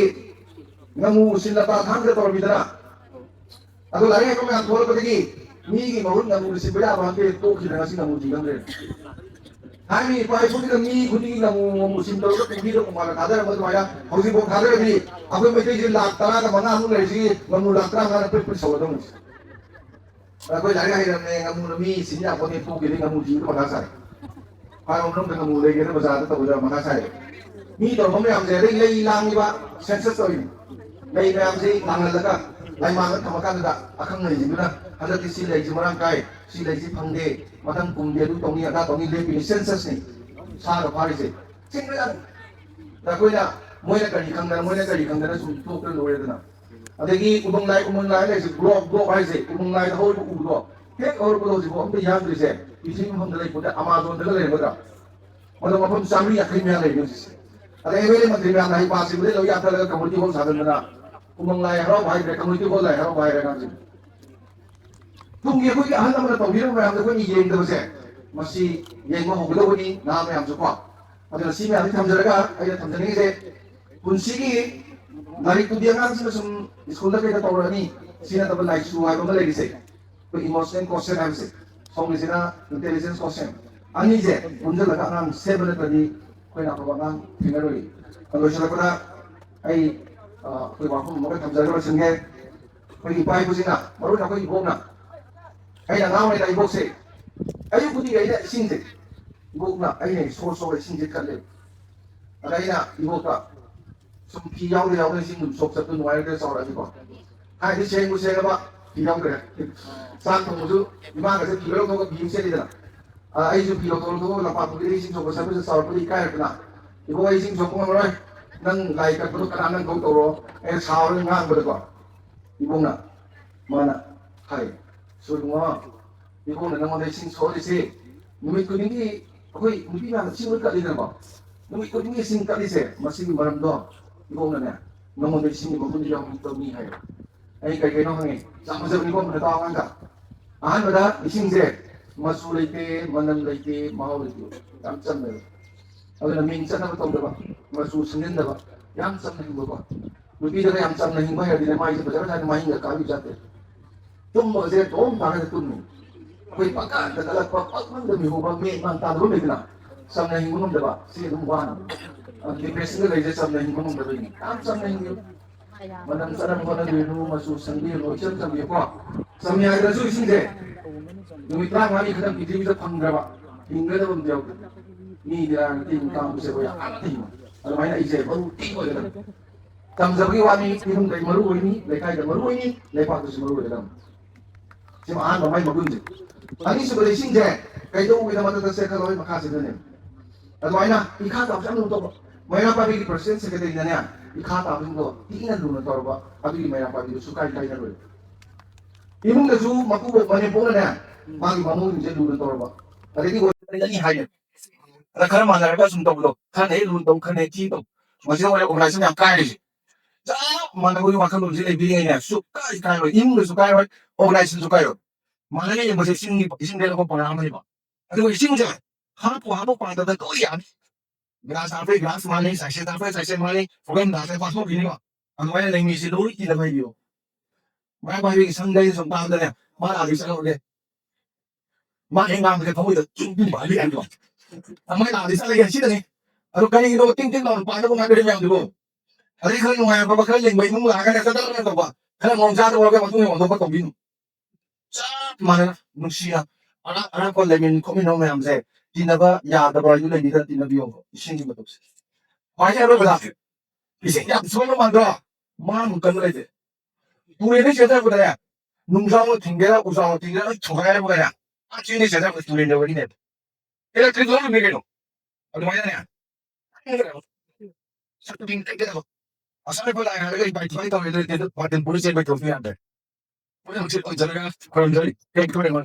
ꯉꯥꯃꯨ ꯁꯤꯜꯂ ꯄꯥ ꯊꯥꯡꯗ ꯇꯧꯔꯝꯃꯤꯗꯅ, ꯑꯗꯣ ꯂꯥꯏꯔꯤꯛ ꯍꯩꯕ ꯃꯌꯥꯝ ꯊꯣꯛꯂꯛꯄꯗꯒꯤ ꯃꯤꯒꯤ ꯃꯍꯨꯠ ꯉꯥꯃꯨꯅ ꯁꯤꯟꯕ ꯌꯥꯕ ꯍꯥꯏꯕꯗꯨ ꯇꯣꯛꯈꯤꯗꯅ ꯉꯁꯤ ꯉꯥꯃꯨ ꯊꯤꯈ꯭ꯔꯦ꯫ ꯊꯥꯏꯅ ꯏꯄꯥ ꯏꯄꯨꯒꯤꯗ ꯃꯤ ꯈꯨꯗꯤꯡꯒꯤ ꯉꯥꯃꯨ ꯉꯥꯃꯨ ꯁꯤꯟ ꯇꯧꯔꯒ ꯄꯨꯈ꯭ꯔꯤꯗ ꯈꯣꯡꯕꯥꯟꯗ ꯊꯥꯗꯔꯝꯕ ꯑꯗꯨꯃꯥꯏꯅ ꯍꯧꯖꯤꯛꯐꯥꯎ ꯊꯥꯗꯔꯗꯤ ꯑꯩꯈꯣꯏ ꯃꯩꯇꯩꯁꯦ ꯂꯥꯛ ꯇꯔꯥꯒ ꯃꯉꯥꯃꯨꯛ ꯂꯩꯔꯤꯁꯤꯒꯤ ꯉꯥꯃꯨ ꯂꯥꯛ ꯇꯔꯥꯃꯉꯥꯅ ꯄ꯭ꯔꯤꯛ ꯄ꯭ꯔꯤꯛ ꯁꯧꯔꯗꯧꯅꯤ꯫ ꯑꯩꯈꯣꯏ ꯂꯥꯏꯔꯤꯛ ꯍꯩꯔꯝꯃꯦ, ꯉꯥꯃꯨꯅ ꯃꯤ ꯁꯤꯟ ꯌꯥꯄꯣꯠꯇꯦ, ꯄꯨꯈ꯭ꯔꯤꯗ ꯉꯥꯃꯨ ꯊꯤꯕꯗ ꯃꯊꯥ ꯁꯥꯏ꯫ ꯐꯥꯔꯝ ꯃꯅꯨꯡꯗ ꯉꯥꯃꯨ ꯂꯩꯒꯦꯅ ꯕꯖꯥꯔꯗ ꯇꯧꯕꯗ ꯃꯊꯥ ꯁꯥꯏ꯫ ꯃꯤ ꯇꯧꯔꯝꯕ ꯃꯌꯥꯝꯁꯦ, ꯑꯗꯩ ꯂꯩ ꯂꯥꯡꯉꯤꯕ census ꯇꯧꯔꯤꯅꯤ꯫ ꯂꯩ ꯃꯌꯥꯝꯁꯤ ꯂꯥꯡꯍꯜꯂꯒ ꯂꯩꯃꯥꯡꯗ ꯊꯝꯃꯀꯥꯟꯗ ꯑꯈꯪ ꯑꯍꯩꯁꯤꯡꯗꯨꯅ ꯍꯟꯗꯛꯇꯤ ꯁꯤ ꯂꯩꯁꯤ ꯃꯔꯥꯡ ꯀꯥꯏ, ꯁꯤ ꯂꯩꯁꯤ ꯐꯪꯗꯦ, ꯃꯊꯪ ꯀꯨꯝꯗꯤ ꯑꯗꯨ ꯇꯧꯅꯤ ꯑꯗꯥ ꯇꯧꯅꯤ ꯂꯦꯞꯄꯤꯅꯤ, census ꯅꯤ ꯁꯥꯗ ꯐꯥꯔꯤꯁꯦ꯫ ꯆꯤꯡꯕ ꯌꯥꯗꯦ꯫ ꯑꯗ ꯑꯩꯈꯣꯏꯅ ꯃꯣꯏꯅ ꯀꯔꯤ ꯈꯪꯗꯅ, ꯃꯣꯏꯅ ꯀꯔꯤ ꯈꯪꯗꯅ ꯁꯨꯝ ꯇꯣꯛꯇꯅ ꯂꯣꯏꯔꯦꯗꯅ꯫ ꯑꯗꯒꯤ ꯎꯃꯪ ꯂꯥꯏ, ꯎꯃꯪ ꯂꯥꯏ ꯂꯩꯁꯦ, ꯒ꯭ꯂꯣꯕ, ꯒ꯭ꯂꯣꯕ ꯍꯥꯏꯁꯦ, ꯎꯃꯪ ꯂꯥꯏꯗ ꯍꯧꯔꯤꯕ ꯎꯗꯣ, ꯍꯦꯛ ꯍꯧꯔꯛꯄꯗ ꯍꯧꯖꯤꯛꯐꯥꯎ ꯑꯝꯇ ꯌꯥꯟꯗ꯭ꯔꯤꯁꯦ, ꯄ꯭ꯔꯤꯊꯤꯕꯤ ꯃꯐꯝꯗ ꯂꯩ ꯄꯣꯠꯇꯦ, ꯑꯃꯥꯖꯣꯟꯗꯒ ꯂꯩꯔꯝꯒꯗ꯭ꯔꯥ? ꯃꯗꯨ ꯃꯐꯝ ꯆꯥꯝꯃꯔꯤ ꯌꯥꯡꯈꯩ ꯃꯌꯥ ꯂꯩꯔꯤꯅꯤ ꯍꯧꯖꯤꯛꯁꯦ꯫ ꯑꯗꯩ ꯑꯦꯝ ꯑꯦꯜ ꯑꯦ ꯃꯟꯇ꯭ꯔꯤ ꯃꯌꯥꯝꯅ ꯍꯩ ꯄꯥꯁꯤꯡꯗꯨꯗꯩ ꯂꯣꯏ ꯌꯥꯟꯊꯠꯂꯒ community hall ꯁꯥꯖꯟꯗꯅ, ꯎꯃꯪ ꯂꯥꯏ ꯍꯔꯥꯎꯕ ꯍꯥꯏꯗ꯭ꯔꯦ, community hall ꯂꯥꯏ ꯍꯔꯥꯎꯕ ꯍꯥꯏꯔꯦ ꯑꯉꯥꯡꯁꯤꯡ꯫ ꯇꯨꯡꯒꯤ ꯑꯩꯈꯣꯏꯒꯤ ꯑꯍꯜ ꯂꯃꯟꯅ ꯇꯧꯕꯤꯔꯝꯕ ꯃꯌꯥꯝꯗꯣ ꯑꯩꯈꯣꯏꯅ ꯌꯦꯡꯗꯕꯁꯦ, ꯃꯁꯤ ꯌꯦꯡꯕ ꯍꯧꯒꯗꯧꯕꯅꯤ ꯅꯍꯥ ꯃꯌꯥꯝꯁꯨ ꯀꯣ꯫ ꯑꯗꯨꯅ ꯁꯤ ꯃꯌꯥꯝꯁꯤ ꯊꯝꯖꯔꯒ ꯑꯩꯅ ꯊꯝꯖꯅꯤꯡꯉꯤꯁꯦ, ꯄꯨꯟꯁꯤꯒꯤ ꯂꯥꯏꯔꯤꯛꯇꯨꯗꯤ ꯑꯉꯥꯡꯁꯤꯡꯅ ꯁꯨꯝ ꯁ꯭ꯀꯨꯜꯗ ꯀꯩꯗ ꯇꯧꯔꯛꯑꯅꯤ, ꯁꯤ ꯅꯠꯇꯕ ꯂꯥꯏꯁꯨ ꯍꯥꯏꯕ ꯑꯃ ꯂꯩꯔꯤꯁꯦ, ꯑꯩꯈꯣꯏ emotional quotient ꯍꯥꯏꯕꯁꯦ, ꯁꯣꯝꯒꯤꯁꯤꯅ intelligence quotient, ꯑꯅꯤꯁꯦ ꯄꯨꯟꯁꯤꯜꯂꯒ ꯑꯉꯥꯡ ꯁꯦꯝꯕ ꯅꯠꯇ꯭ꯔꯗꯤ ꯑꯩꯈꯣꯏꯅ ꯑꯐꯕ ꯑꯉꯥꯡ ꯊꯦꯡꯅꯔꯣꯏ꯫ ꯑꯗꯣ ꯂꯣꯏꯁꯤꯜꯂꯛꯄꯗ ꯑꯩ, ꯑ, ꯑꯩꯈꯣꯏ ꯋꯥꯐꯝ ꯑꯃꯒ ꯊꯝꯖꯔꯒ ꯂꯣꯏꯁꯤꯟꯒꯦ꯫ ꯑꯩꯈꯣꯏꯒꯤ ꯏꯄꯥ ꯏꯄꯨꯁꯤꯡꯅ, ꯃꯔꯨ ꯑꯣꯏꯅ ꯑꯩꯈꯣꯏ ꯏꯕꯣꯛꯅ, ꯑꯩꯅ ꯑꯉꯥꯡ ꯑꯣꯏꯔꯤꯉꯩꯗ ꯏꯕꯣꯛꯁꯦ ꯑꯌꯨꯛ ꯈꯨꯗꯤꯡꯒꯤ ꯑꯩꯅ ꯏꯁꯤꯡꯁꯦ ꯏꯕꯣꯛꯅ ꯑꯩꯅ ꯁꯣꯔ ꯁꯣꯔ ꯏꯁꯤꯡꯁꯦ ꯀꯠꯂꯦ꯫ ꯑꯗ ꯑꯩꯅ ꯏꯕꯣꯛꯇ ꯁꯨꯝ ꯐꯤ ꯌꯥꯎꯗ ꯌꯥꯎꯗ ꯏꯁꯤꯡ ꯑꯗꯨꯝ ꯁꯣꯛ ꯆꯠꯄ ꯅꯨꯡꯉꯥꯏꯔꯗ꯭ꯔꯦ ꯆꯥꯎꯔꯛꯑꯗꯤꯀꯣ꯫ ꯍꯥꯏꯗꯤ ꯁꯦꯡꯕꯨ ꯁꯦꯡꯉꯕ ꯐꯤ ꯌꯥꯎꯗ꯭ꯔꯦ꯫ ꯆꯥꯛ ꯊꯣꯡꯕꯁꯨ ꯏꯃꯥꯒꯁꯦ ꯐꯤ ꯂꯧꯊꯣꯛꯑꯒ ꯐꯤ ꯑꯃ ꯁꯦꯠꯂꯤꯗꯅ꯫ ꯑ, ꯑꯩꯁꯨ ꯐꯤ ꯂꯧꯊꯣꯛ ꯂꯧꯊꯣꯛꯑꯒ ꯂꯝꯄꯥꯛ ꯄꯨꯈ꯭ꯔꯤꯗ ꯏꯁꯤꯡ ꯁꯣꯛꯄ ꯆꯠꯄꯁꯦ ꯆꯥꯎꯔꯛꯄꯗꯤ ꯏꯀꯥꯏꯔꯛꯇꯅ, "ꯏꯕꯣ, ꯑꯩ ꯏꯁꯤꯡ ꯁꯣꯛꯄ ꯉꯝꯃꯔꯣꯏ, ꯅꯪ ꯂꯥꯏ ꯀꯠꯄꯗꯣ ꯀꯅꯥ ꯅꯪ ꯊꯕꯛ ꯇꯧꯔꯣ?" ꯑꯩꯅ ꯁꯥꯎꯔꯒ ꯉꯥꯡꯕꯗꯀꯣ, ꯏꯕꯣꯛꯅ, ꯃꯥꯅ ꯍꯥꯏ, "ꯁꯣꯏꯕꯨꯡꯉꯣ, ꯏꯕꯣꯛꯅ ꯅꯪꯉꯣꯟꯗ ꯏꯁꯤꯡ ꯁꯣꯛꯍꯜꯂꯤꯁꯤ ꯅꯨꯃꯤꯠ ꯈꯨꯗꯤꯡꯒꯤ ꯑꯩꯈꯣꯏ ꯅꯨꯄꯤ ꯃꯌꯥꯝꯅ ꯆꯤꯡ ꯂꯣꯏ ꯀꯠꯂꯤꯗꯅꯀꯣ, ꯅꯨꯃꯤꯠ ꯈꯨꯗꯤꯡꯒꯤ ꯆꯤꯡ ꯀꯠꯂꯤꯁꯦ ꯃꯁꯤꯒꯤ ꯃꯔꯝꯗꯣ ꯏꯕꯣꯛꯅꯅꯦ ꯅꯪꯉꯣꯟꯗ ꯏꯁꯤꯡꯒꯤ ꯃꯒꯨꯟ ꯌꯥꯎꯍꯟꯒꯗꯕꯅꯤ" ꯍꯥꯏ꯫ ꯑꯩ ꯀꯩ ꯀꯩꯅꯣ ꯍꯪꯉꯤ, ꯌꯥꯝ ꯐꯖꯕꯅꯤꯀꯣ ꯃꯅꯤꯇꯥ ꯑꯉꯥꯡꯒ꯫ ꯑꯍꯥꯟꯕꯗ ꯏꯁꯤꯡꯁꯦ ꯃꯆꯨ ꯂꯩꯇꯦ, ꯃꯅꯝ ꯂꯩꯇꯦ, ꯃꯍꯥꯎ ꯂꯩꯇꯦ, ꯌꯥꯝ ꯆꯝꯃꯦꯕ꯫ ꯑꯗꯨꯅ ꯃꯤꯡ ꯆꯠꯅꯕ ꯇꯧꯗꯕ, ꯃꯆꯨ ꯁꯪꯖꯤꯟꯗꯕ, ꯌꯥꯝ ꯆꯝꯅ ꯍꯤꯡꯕꯀꯣ꯫ ꯅꯨꯄꯤꯗꯒ ꯌꯥꯝ ꯆꯝꯅ ꯍꯤꯡꯕ ꯍꯩꯔꯗꯤꯅꯦ ꯃꯥꯏꯁꯦ ꯐꯖꯅ ꯊꯥꯏꯅ ꯃꯍꯤꯡꯒ ꯀꯥꯕꯤ ꯆꯠꯇꯦ꯫ ꯇꯨꯝꯕꯁꯦ ꯗꯣꯝ ꯇꯥꯔꯒ ꯇꯨꯝꯃꯤ꯫ ꯑꯩꯈꯣꯏ ꯄꯪꯀꯥꯟꯗ ꯀꯜꯂꯛꯄ, ꯄꯪꯃꯪꯗ ꯃꯤꯍꯧꯕ, ꯃꯦꯟ ꯃꯥꯟ ꯇꯥꯗꯕ ꯑꯃ ꯂꯩꯗꯅ, ꯆꯝꯅ ꯍꯤꯡꯕ ꯉꯝꯗꯕ, ꯁꯤ ꯑꯗꯨꯝ ꯋꯥꯅꯤ꯫ ꯗꯤꯄ꯭ꯔꯦꯁꯟꯗ ꯂꯩꯔꯤꯁꯦ ꯆꯝꯅ ꯍꯤꯡꯕ ꯉꯝꯗꯕꯩꯅꯤ꯫ ꯌꯥꯝ ꯆꯝꯅ ꯍꯤꯡꯕꯤꯌꯨ꯫ ꯃꯅꯝ ꯆꯠꯅꯕ ꯍꯣꯠꯅꯕꯤꯔꯨꯅꯨ, ꯃꯆꯨ ꯁꯪꯕꯤꯔꯨꯅꯨ, ꯏꯆꯝ ꯆꯝꯕꯤꯌꯨꯀꯣ꯫ ꯆꯝꯃꯤ ꯍꯥꯏꯗ꯭ꯔꯁꯨ ꯏꯁꯤꯡꯁꯦ ꯅꯨꯃꯤꯠ ꯇꯔꯥꯃꯉꯥꯅꯤ ꯈꯛꯇꯪ ꯄ꯭ꯔꯤꯊꯤꯕꯤꯗ ꯐꯪꯗ꯭ꯔꯕ ꯍꯤꯡꯒꯗꯕ ꯑꯃ ꯌꯥꯎꯗꯦ꯫ ꯃꯤꯗꯤ ꯂꯥꯏꯔꯕ ꯃꯇꯦꯡ ꯄꯥꯡꯕꯁꯦ ꯑꯩꯈꯣꯏ ꯌꯥꯝ ꯊꯤꯡꯕ꯫ ꯑꯗꯨꯃꯥꯏꯅ ꯑꯩꯁꯦ ꯃꯔꯨ ꯊꯤ ꯑꯣꯏꯒꯗꯕ꯫ ꯇꯝꯖꯕꯒꯤ ꯋꯥꯅꯤ, ꯏꯃꯨꯡꯗ ꯃꯔꯨ ꯑꯣꯏꯅꯤ, ꯂꯩꯀꯥꯏꯗ ꯃꯔꯨ ꯑꯣꯏꯅꯤ, ꯂꯩꯄꯥꯛꯇꯁꯨ ꯃꯔꯨ ꯑꯣꯏꯒꯗꯕ꯫ ꯁꯤꯃ ꯑꯍꯥꯟꯕ ꯃꯥꯏ ꯃꯒꯨꯟꯁꯦ꯫ ꯑꯅꯤꯁꯨꯕꯗ ꯏꯁꯤꯡꯁꯦ ꯀꯩꯗꯧꯕꯒꯤꯗꯃꯛꯇ ꯆꯦꯛꯈꯠꯂꯣꯏ ꯃꯈꯥꯁꯤꯗꯅꯦ꯫ ꯑꯗꯨꯃꯥꯏꯅ ꯏꯈꯥ ꯇꯥꯕꯁꯦ ꯌꯥꯝ ꯂꯨꯅ ꯇꯧꯕ꯫ ꯃꯩꯔꯥ ꯄꯥꯏꯕꯤꯒꯤ ꯄ꯭ꯔꯁꯤꯗꯦꯟ ꯁꯦꯀ꯭ꯔꯦꯇꯔꯤꯅꯅꯦ ꯏꯈꯥ ꯇꯥꯕꯁꯤꯡꯗꯣ ꯊꯤꯅ ꯂꯨꯅ ꯇꯧꯔꯕ ꯑꯗꯨꯒꯤ ꯃꯩꯔꯥ ꯄꯥꯏꯕꯤꯗꯨ ꯁꯨꯀꯥꯏ ꯀꯥꯏꯅꯔꯣꯏ꯫ ꯏꯃꯨꯡꯗꯁꯨ ꯃꯄꯨꯕꯣꯛ ꯃꯅꯦꯝꯄꯣꯛꯅꯅꯦ ꯃꯥꯒꯤ ꯃꯃꯧꯁꯤꯡꯁꯦ ꯂꯨꯅ ꯇꯧꯔꯕ꯫ ꯑꯗꯒꯤ ꯑꯣꯏꯔꯛꯀꯅꯤ ꯍꯥꯏꯅꯦ꯫ ꯑꯗ ꯈꯔ ꯃꯥꯟꯅꯔꯒ ꯁꯨꯝ ꯇꯧꯕꯗꯣ, ꯈꯔꯅ ꯍꯦꯛ ꯂꯨꯅ ꯇꯧ, ꯈꯔꯅ ꯍꯦꯛ ꯊꯤ ꯇꯧ꯫ ꯃꯁꯤꯗ ꯑꯣꯏꯔꯦ organization ꯌꯥꯝ ꯀꯥꯏꯔꯤꯁꯦ꯫ ꯆꯞ ꯃꯥꯟꯅꯕꯒꯤ ꯋꯥꯈꯜꯂꯣꯟꯁꯤ ꯂꯩꯕꯤꯔꯤꯉꯩꯅꯦ ꯁꯨꯛꯀꯥꯏ ꯀꯥꯏꯔꯣꯏ, ꯏꯃꯨꯡꯗꯁꯨ ꯀꯥꯏꯔꯣꯏ, organizationꯁꯨ ꯀꯥꯏꯔꯣꯏ꯫ ꯃꯥꯟꯅꯅ ꯌꯦꯡꯕꯁꯦ ꯏꯁꯤꯡꯒꯤ, ꯏꯁꯤꯡ ꯂꯩꯔꯛꯄ ꯄꯔꯥ ꯑꯃꯅꯦꯕ꯫ ꯑꯗꯨꯒ ꯏꯁꯤꯡꯁꯦ ꯍꯥꯞꯄꯨ ꯍꯥꯞꯄꯨ ꯄꯥꯗꯕꯗ ꯂꯣꯏ ꯌꯥꯅꯤ꯫ ꯒ꯭ꯂꯥꯁ ꯍꯥꯞꯄꯦ, ꯒ꯭ꯂꯥꯁ ꯃꯥꯟꯅꯩ, ꯆꯥꯏꯁꯦ ꯍꯥꯞꯄꯦ, ꯆꯥꯏꯁꯦ ꯃꯥꯟꯅꯩ, ꯄꯨꯈꯝ ꯇꯥꯁꯦ ꯄꯥꯊꯣꯛꯈꯤꯅꯤꯀꯣ꯫ ꯑꯗꯨꯃꯥꯏꯅ ꯂꯩꯉꯩꯁꯤ ꯂꯣꯏ ꯏꯜꯂꯒ ꯍꯩꯕꯤꯌꯣ꯫ ꯃꯥꯏ ꯄꯥꯏꯕꯤꯒꯤ ꯁꯪꯗꯩ ꯁꯨꯝ ꯇꯥꯕꯗꯅꯦ, ꯃꯥ ꯂꯥꯛꯑꯗꯤ ꯆꯠꯍꯧꯔꯒꯦ꯫ ꯃꯥ ꯍꯦꯛ ꯉꯥꯡꯕꯁꯦ ꯊꯃꯣꯏꯗ ꯆꯨꯝ ꯆꯨꯝ ꯄꯥꯜꯂꯤ ꯍꯥꯏꯕꯗꯣ꯫ ꯑꯗꯨꯃꯥꯏꯅ ꯂꯥꯛꯑꯗꯤ ꯆꯠꯂꯒꯦ ꯁꯤꯗꯅꯤ꯫ ꯑꯗꯣ ꯀꯔꯤꯒꯤꯅꯣ ꯇꯤꯡ ꯇꯤꯡ ꯂꯥꯎꯅ ꯄꯥꯗꯕ ꯉꯥꯡꯗꯣꯏ ꯃꯌꯥꯝꯗꯨꯕꯨ? ꯑꯗꯩ ꯈꯔ ꯅꯨꯡꯉꯥꯏꯔꯛꯄ, ꯈꯔ ꯂꯤꯡꯕ ꯏꯃꯨꯡ ꯂꯥꯛꯑꯒꯅ ꯆꯠ ꯆꯠ ꯇꯧꯕ, ꯈꯔ ꯃꯑꯣꯡ ꯆꯥꯗꯕ ꯑꯣꯏꯔꯒ ꯃꯇꯨꯡ ꯌꯧꯅ ꯑꯣꯟꯊꯣꯛꯄ ꯇꯧꯕꯤꯅꯨ꯫ ꯆꯞ ꯃꯥꯟꯅꯅ ꯅꯨꯡꯁꯤꯅ ꯑꯔꯥꯞ ꯑꯔꯥꯞꯄ ꯂꯩꯃꯤꯟ ꯈꯣꯠꯃꯤꯟꯅꯕ ꯃꯌꯥꯝꯁꯦ ꯇꯤꯟꯅꯕ ꯌꯥꯗꯕ ꯍꯥꯏꯁꯨ ꯂꯩꯅꯤꯗꯅ, ꯇꯤꯟꯅꯕꯤꯌꯣ꯫ ꯏꯁꯤꯡꯒꯤ ꯃꯇꯧꯁꯦ ꯈ꯭ꯋꯥꯏꯗꯒꯤ ꯑꯔꯣꯏꯕꯗ ꯏꯁꯤꯡ ꯌꯥꯝ ꯁꯣꯟꯕ ꯃꯥꯟꯗ꯭ꯔꯣ? ꯃꯥꯡ ꯀꯟꯕ ꯂꯩꯇꯦ꯫ ꯇꯨꯔꯦꯟꯗ ꯆꯦꯟꯊꯔꯛꯄꯗꯅꯦ, ꯅꯨꯡꯖꯥꯎꯅ ꯊꯤꯡꯒꯦꯔꯥ ꯎꯖꯥꯎꯅ ꯊꯤꯡꯒꯦꯔꯥ ꯂꯣꯏ ꯊꯨꯒꯥꯏꯔꯝꯃꯒꯅꯦ, ꯑꯥ ꯆꯤꯡꯗ ꯆꯦꯟꯊꯔꯛꯄꯗ ꯇꯨꯔꯦꯟ ꯌꯧꯔꯅꯤꯅꯦ꯫ ꯏꯂꯦꯛꯇ꯭ꯔꯤꯛ ꯊꯣꯛꯂꯝꯃꯤ ꯀꯩꯅꯣ꯫ ꯑꯗꯨꯃꯥꯏꯅꯅꯦ ꯁꯛꯇꯤꯡ ꯂꯩꯇꯦꯕ꯫ ꯑꯁꯥꯏ ꯑꯩꯈꯣꯏ ꯂꯥꯏ ꯍꯥꯏꯔꯒ ꯏꯄꯥ ꯏꯊꯤꯋꯥꯏ ꯇꯧꯔꯦ, ꯂꯩꯇꯦ꯫ ꯕꯥꯇꯤꯟ ꯄꯨꯔ ꯆꯦꯟꯕꯩ ꯊꯕꯛꯁꯨ ꯌꯥꯗ꯭ꯔꯦ꯫ ꯄꯨꯟꯅ ꯍꯧꯖꯤꯛ ꯑꯣꯏꯖꯔꯒ ꯈꯨꯔꯨꯝꯖꯔꯤ꯫ ꯀꯩ ꯈꯨꯔꯨꯝꯃꯣ?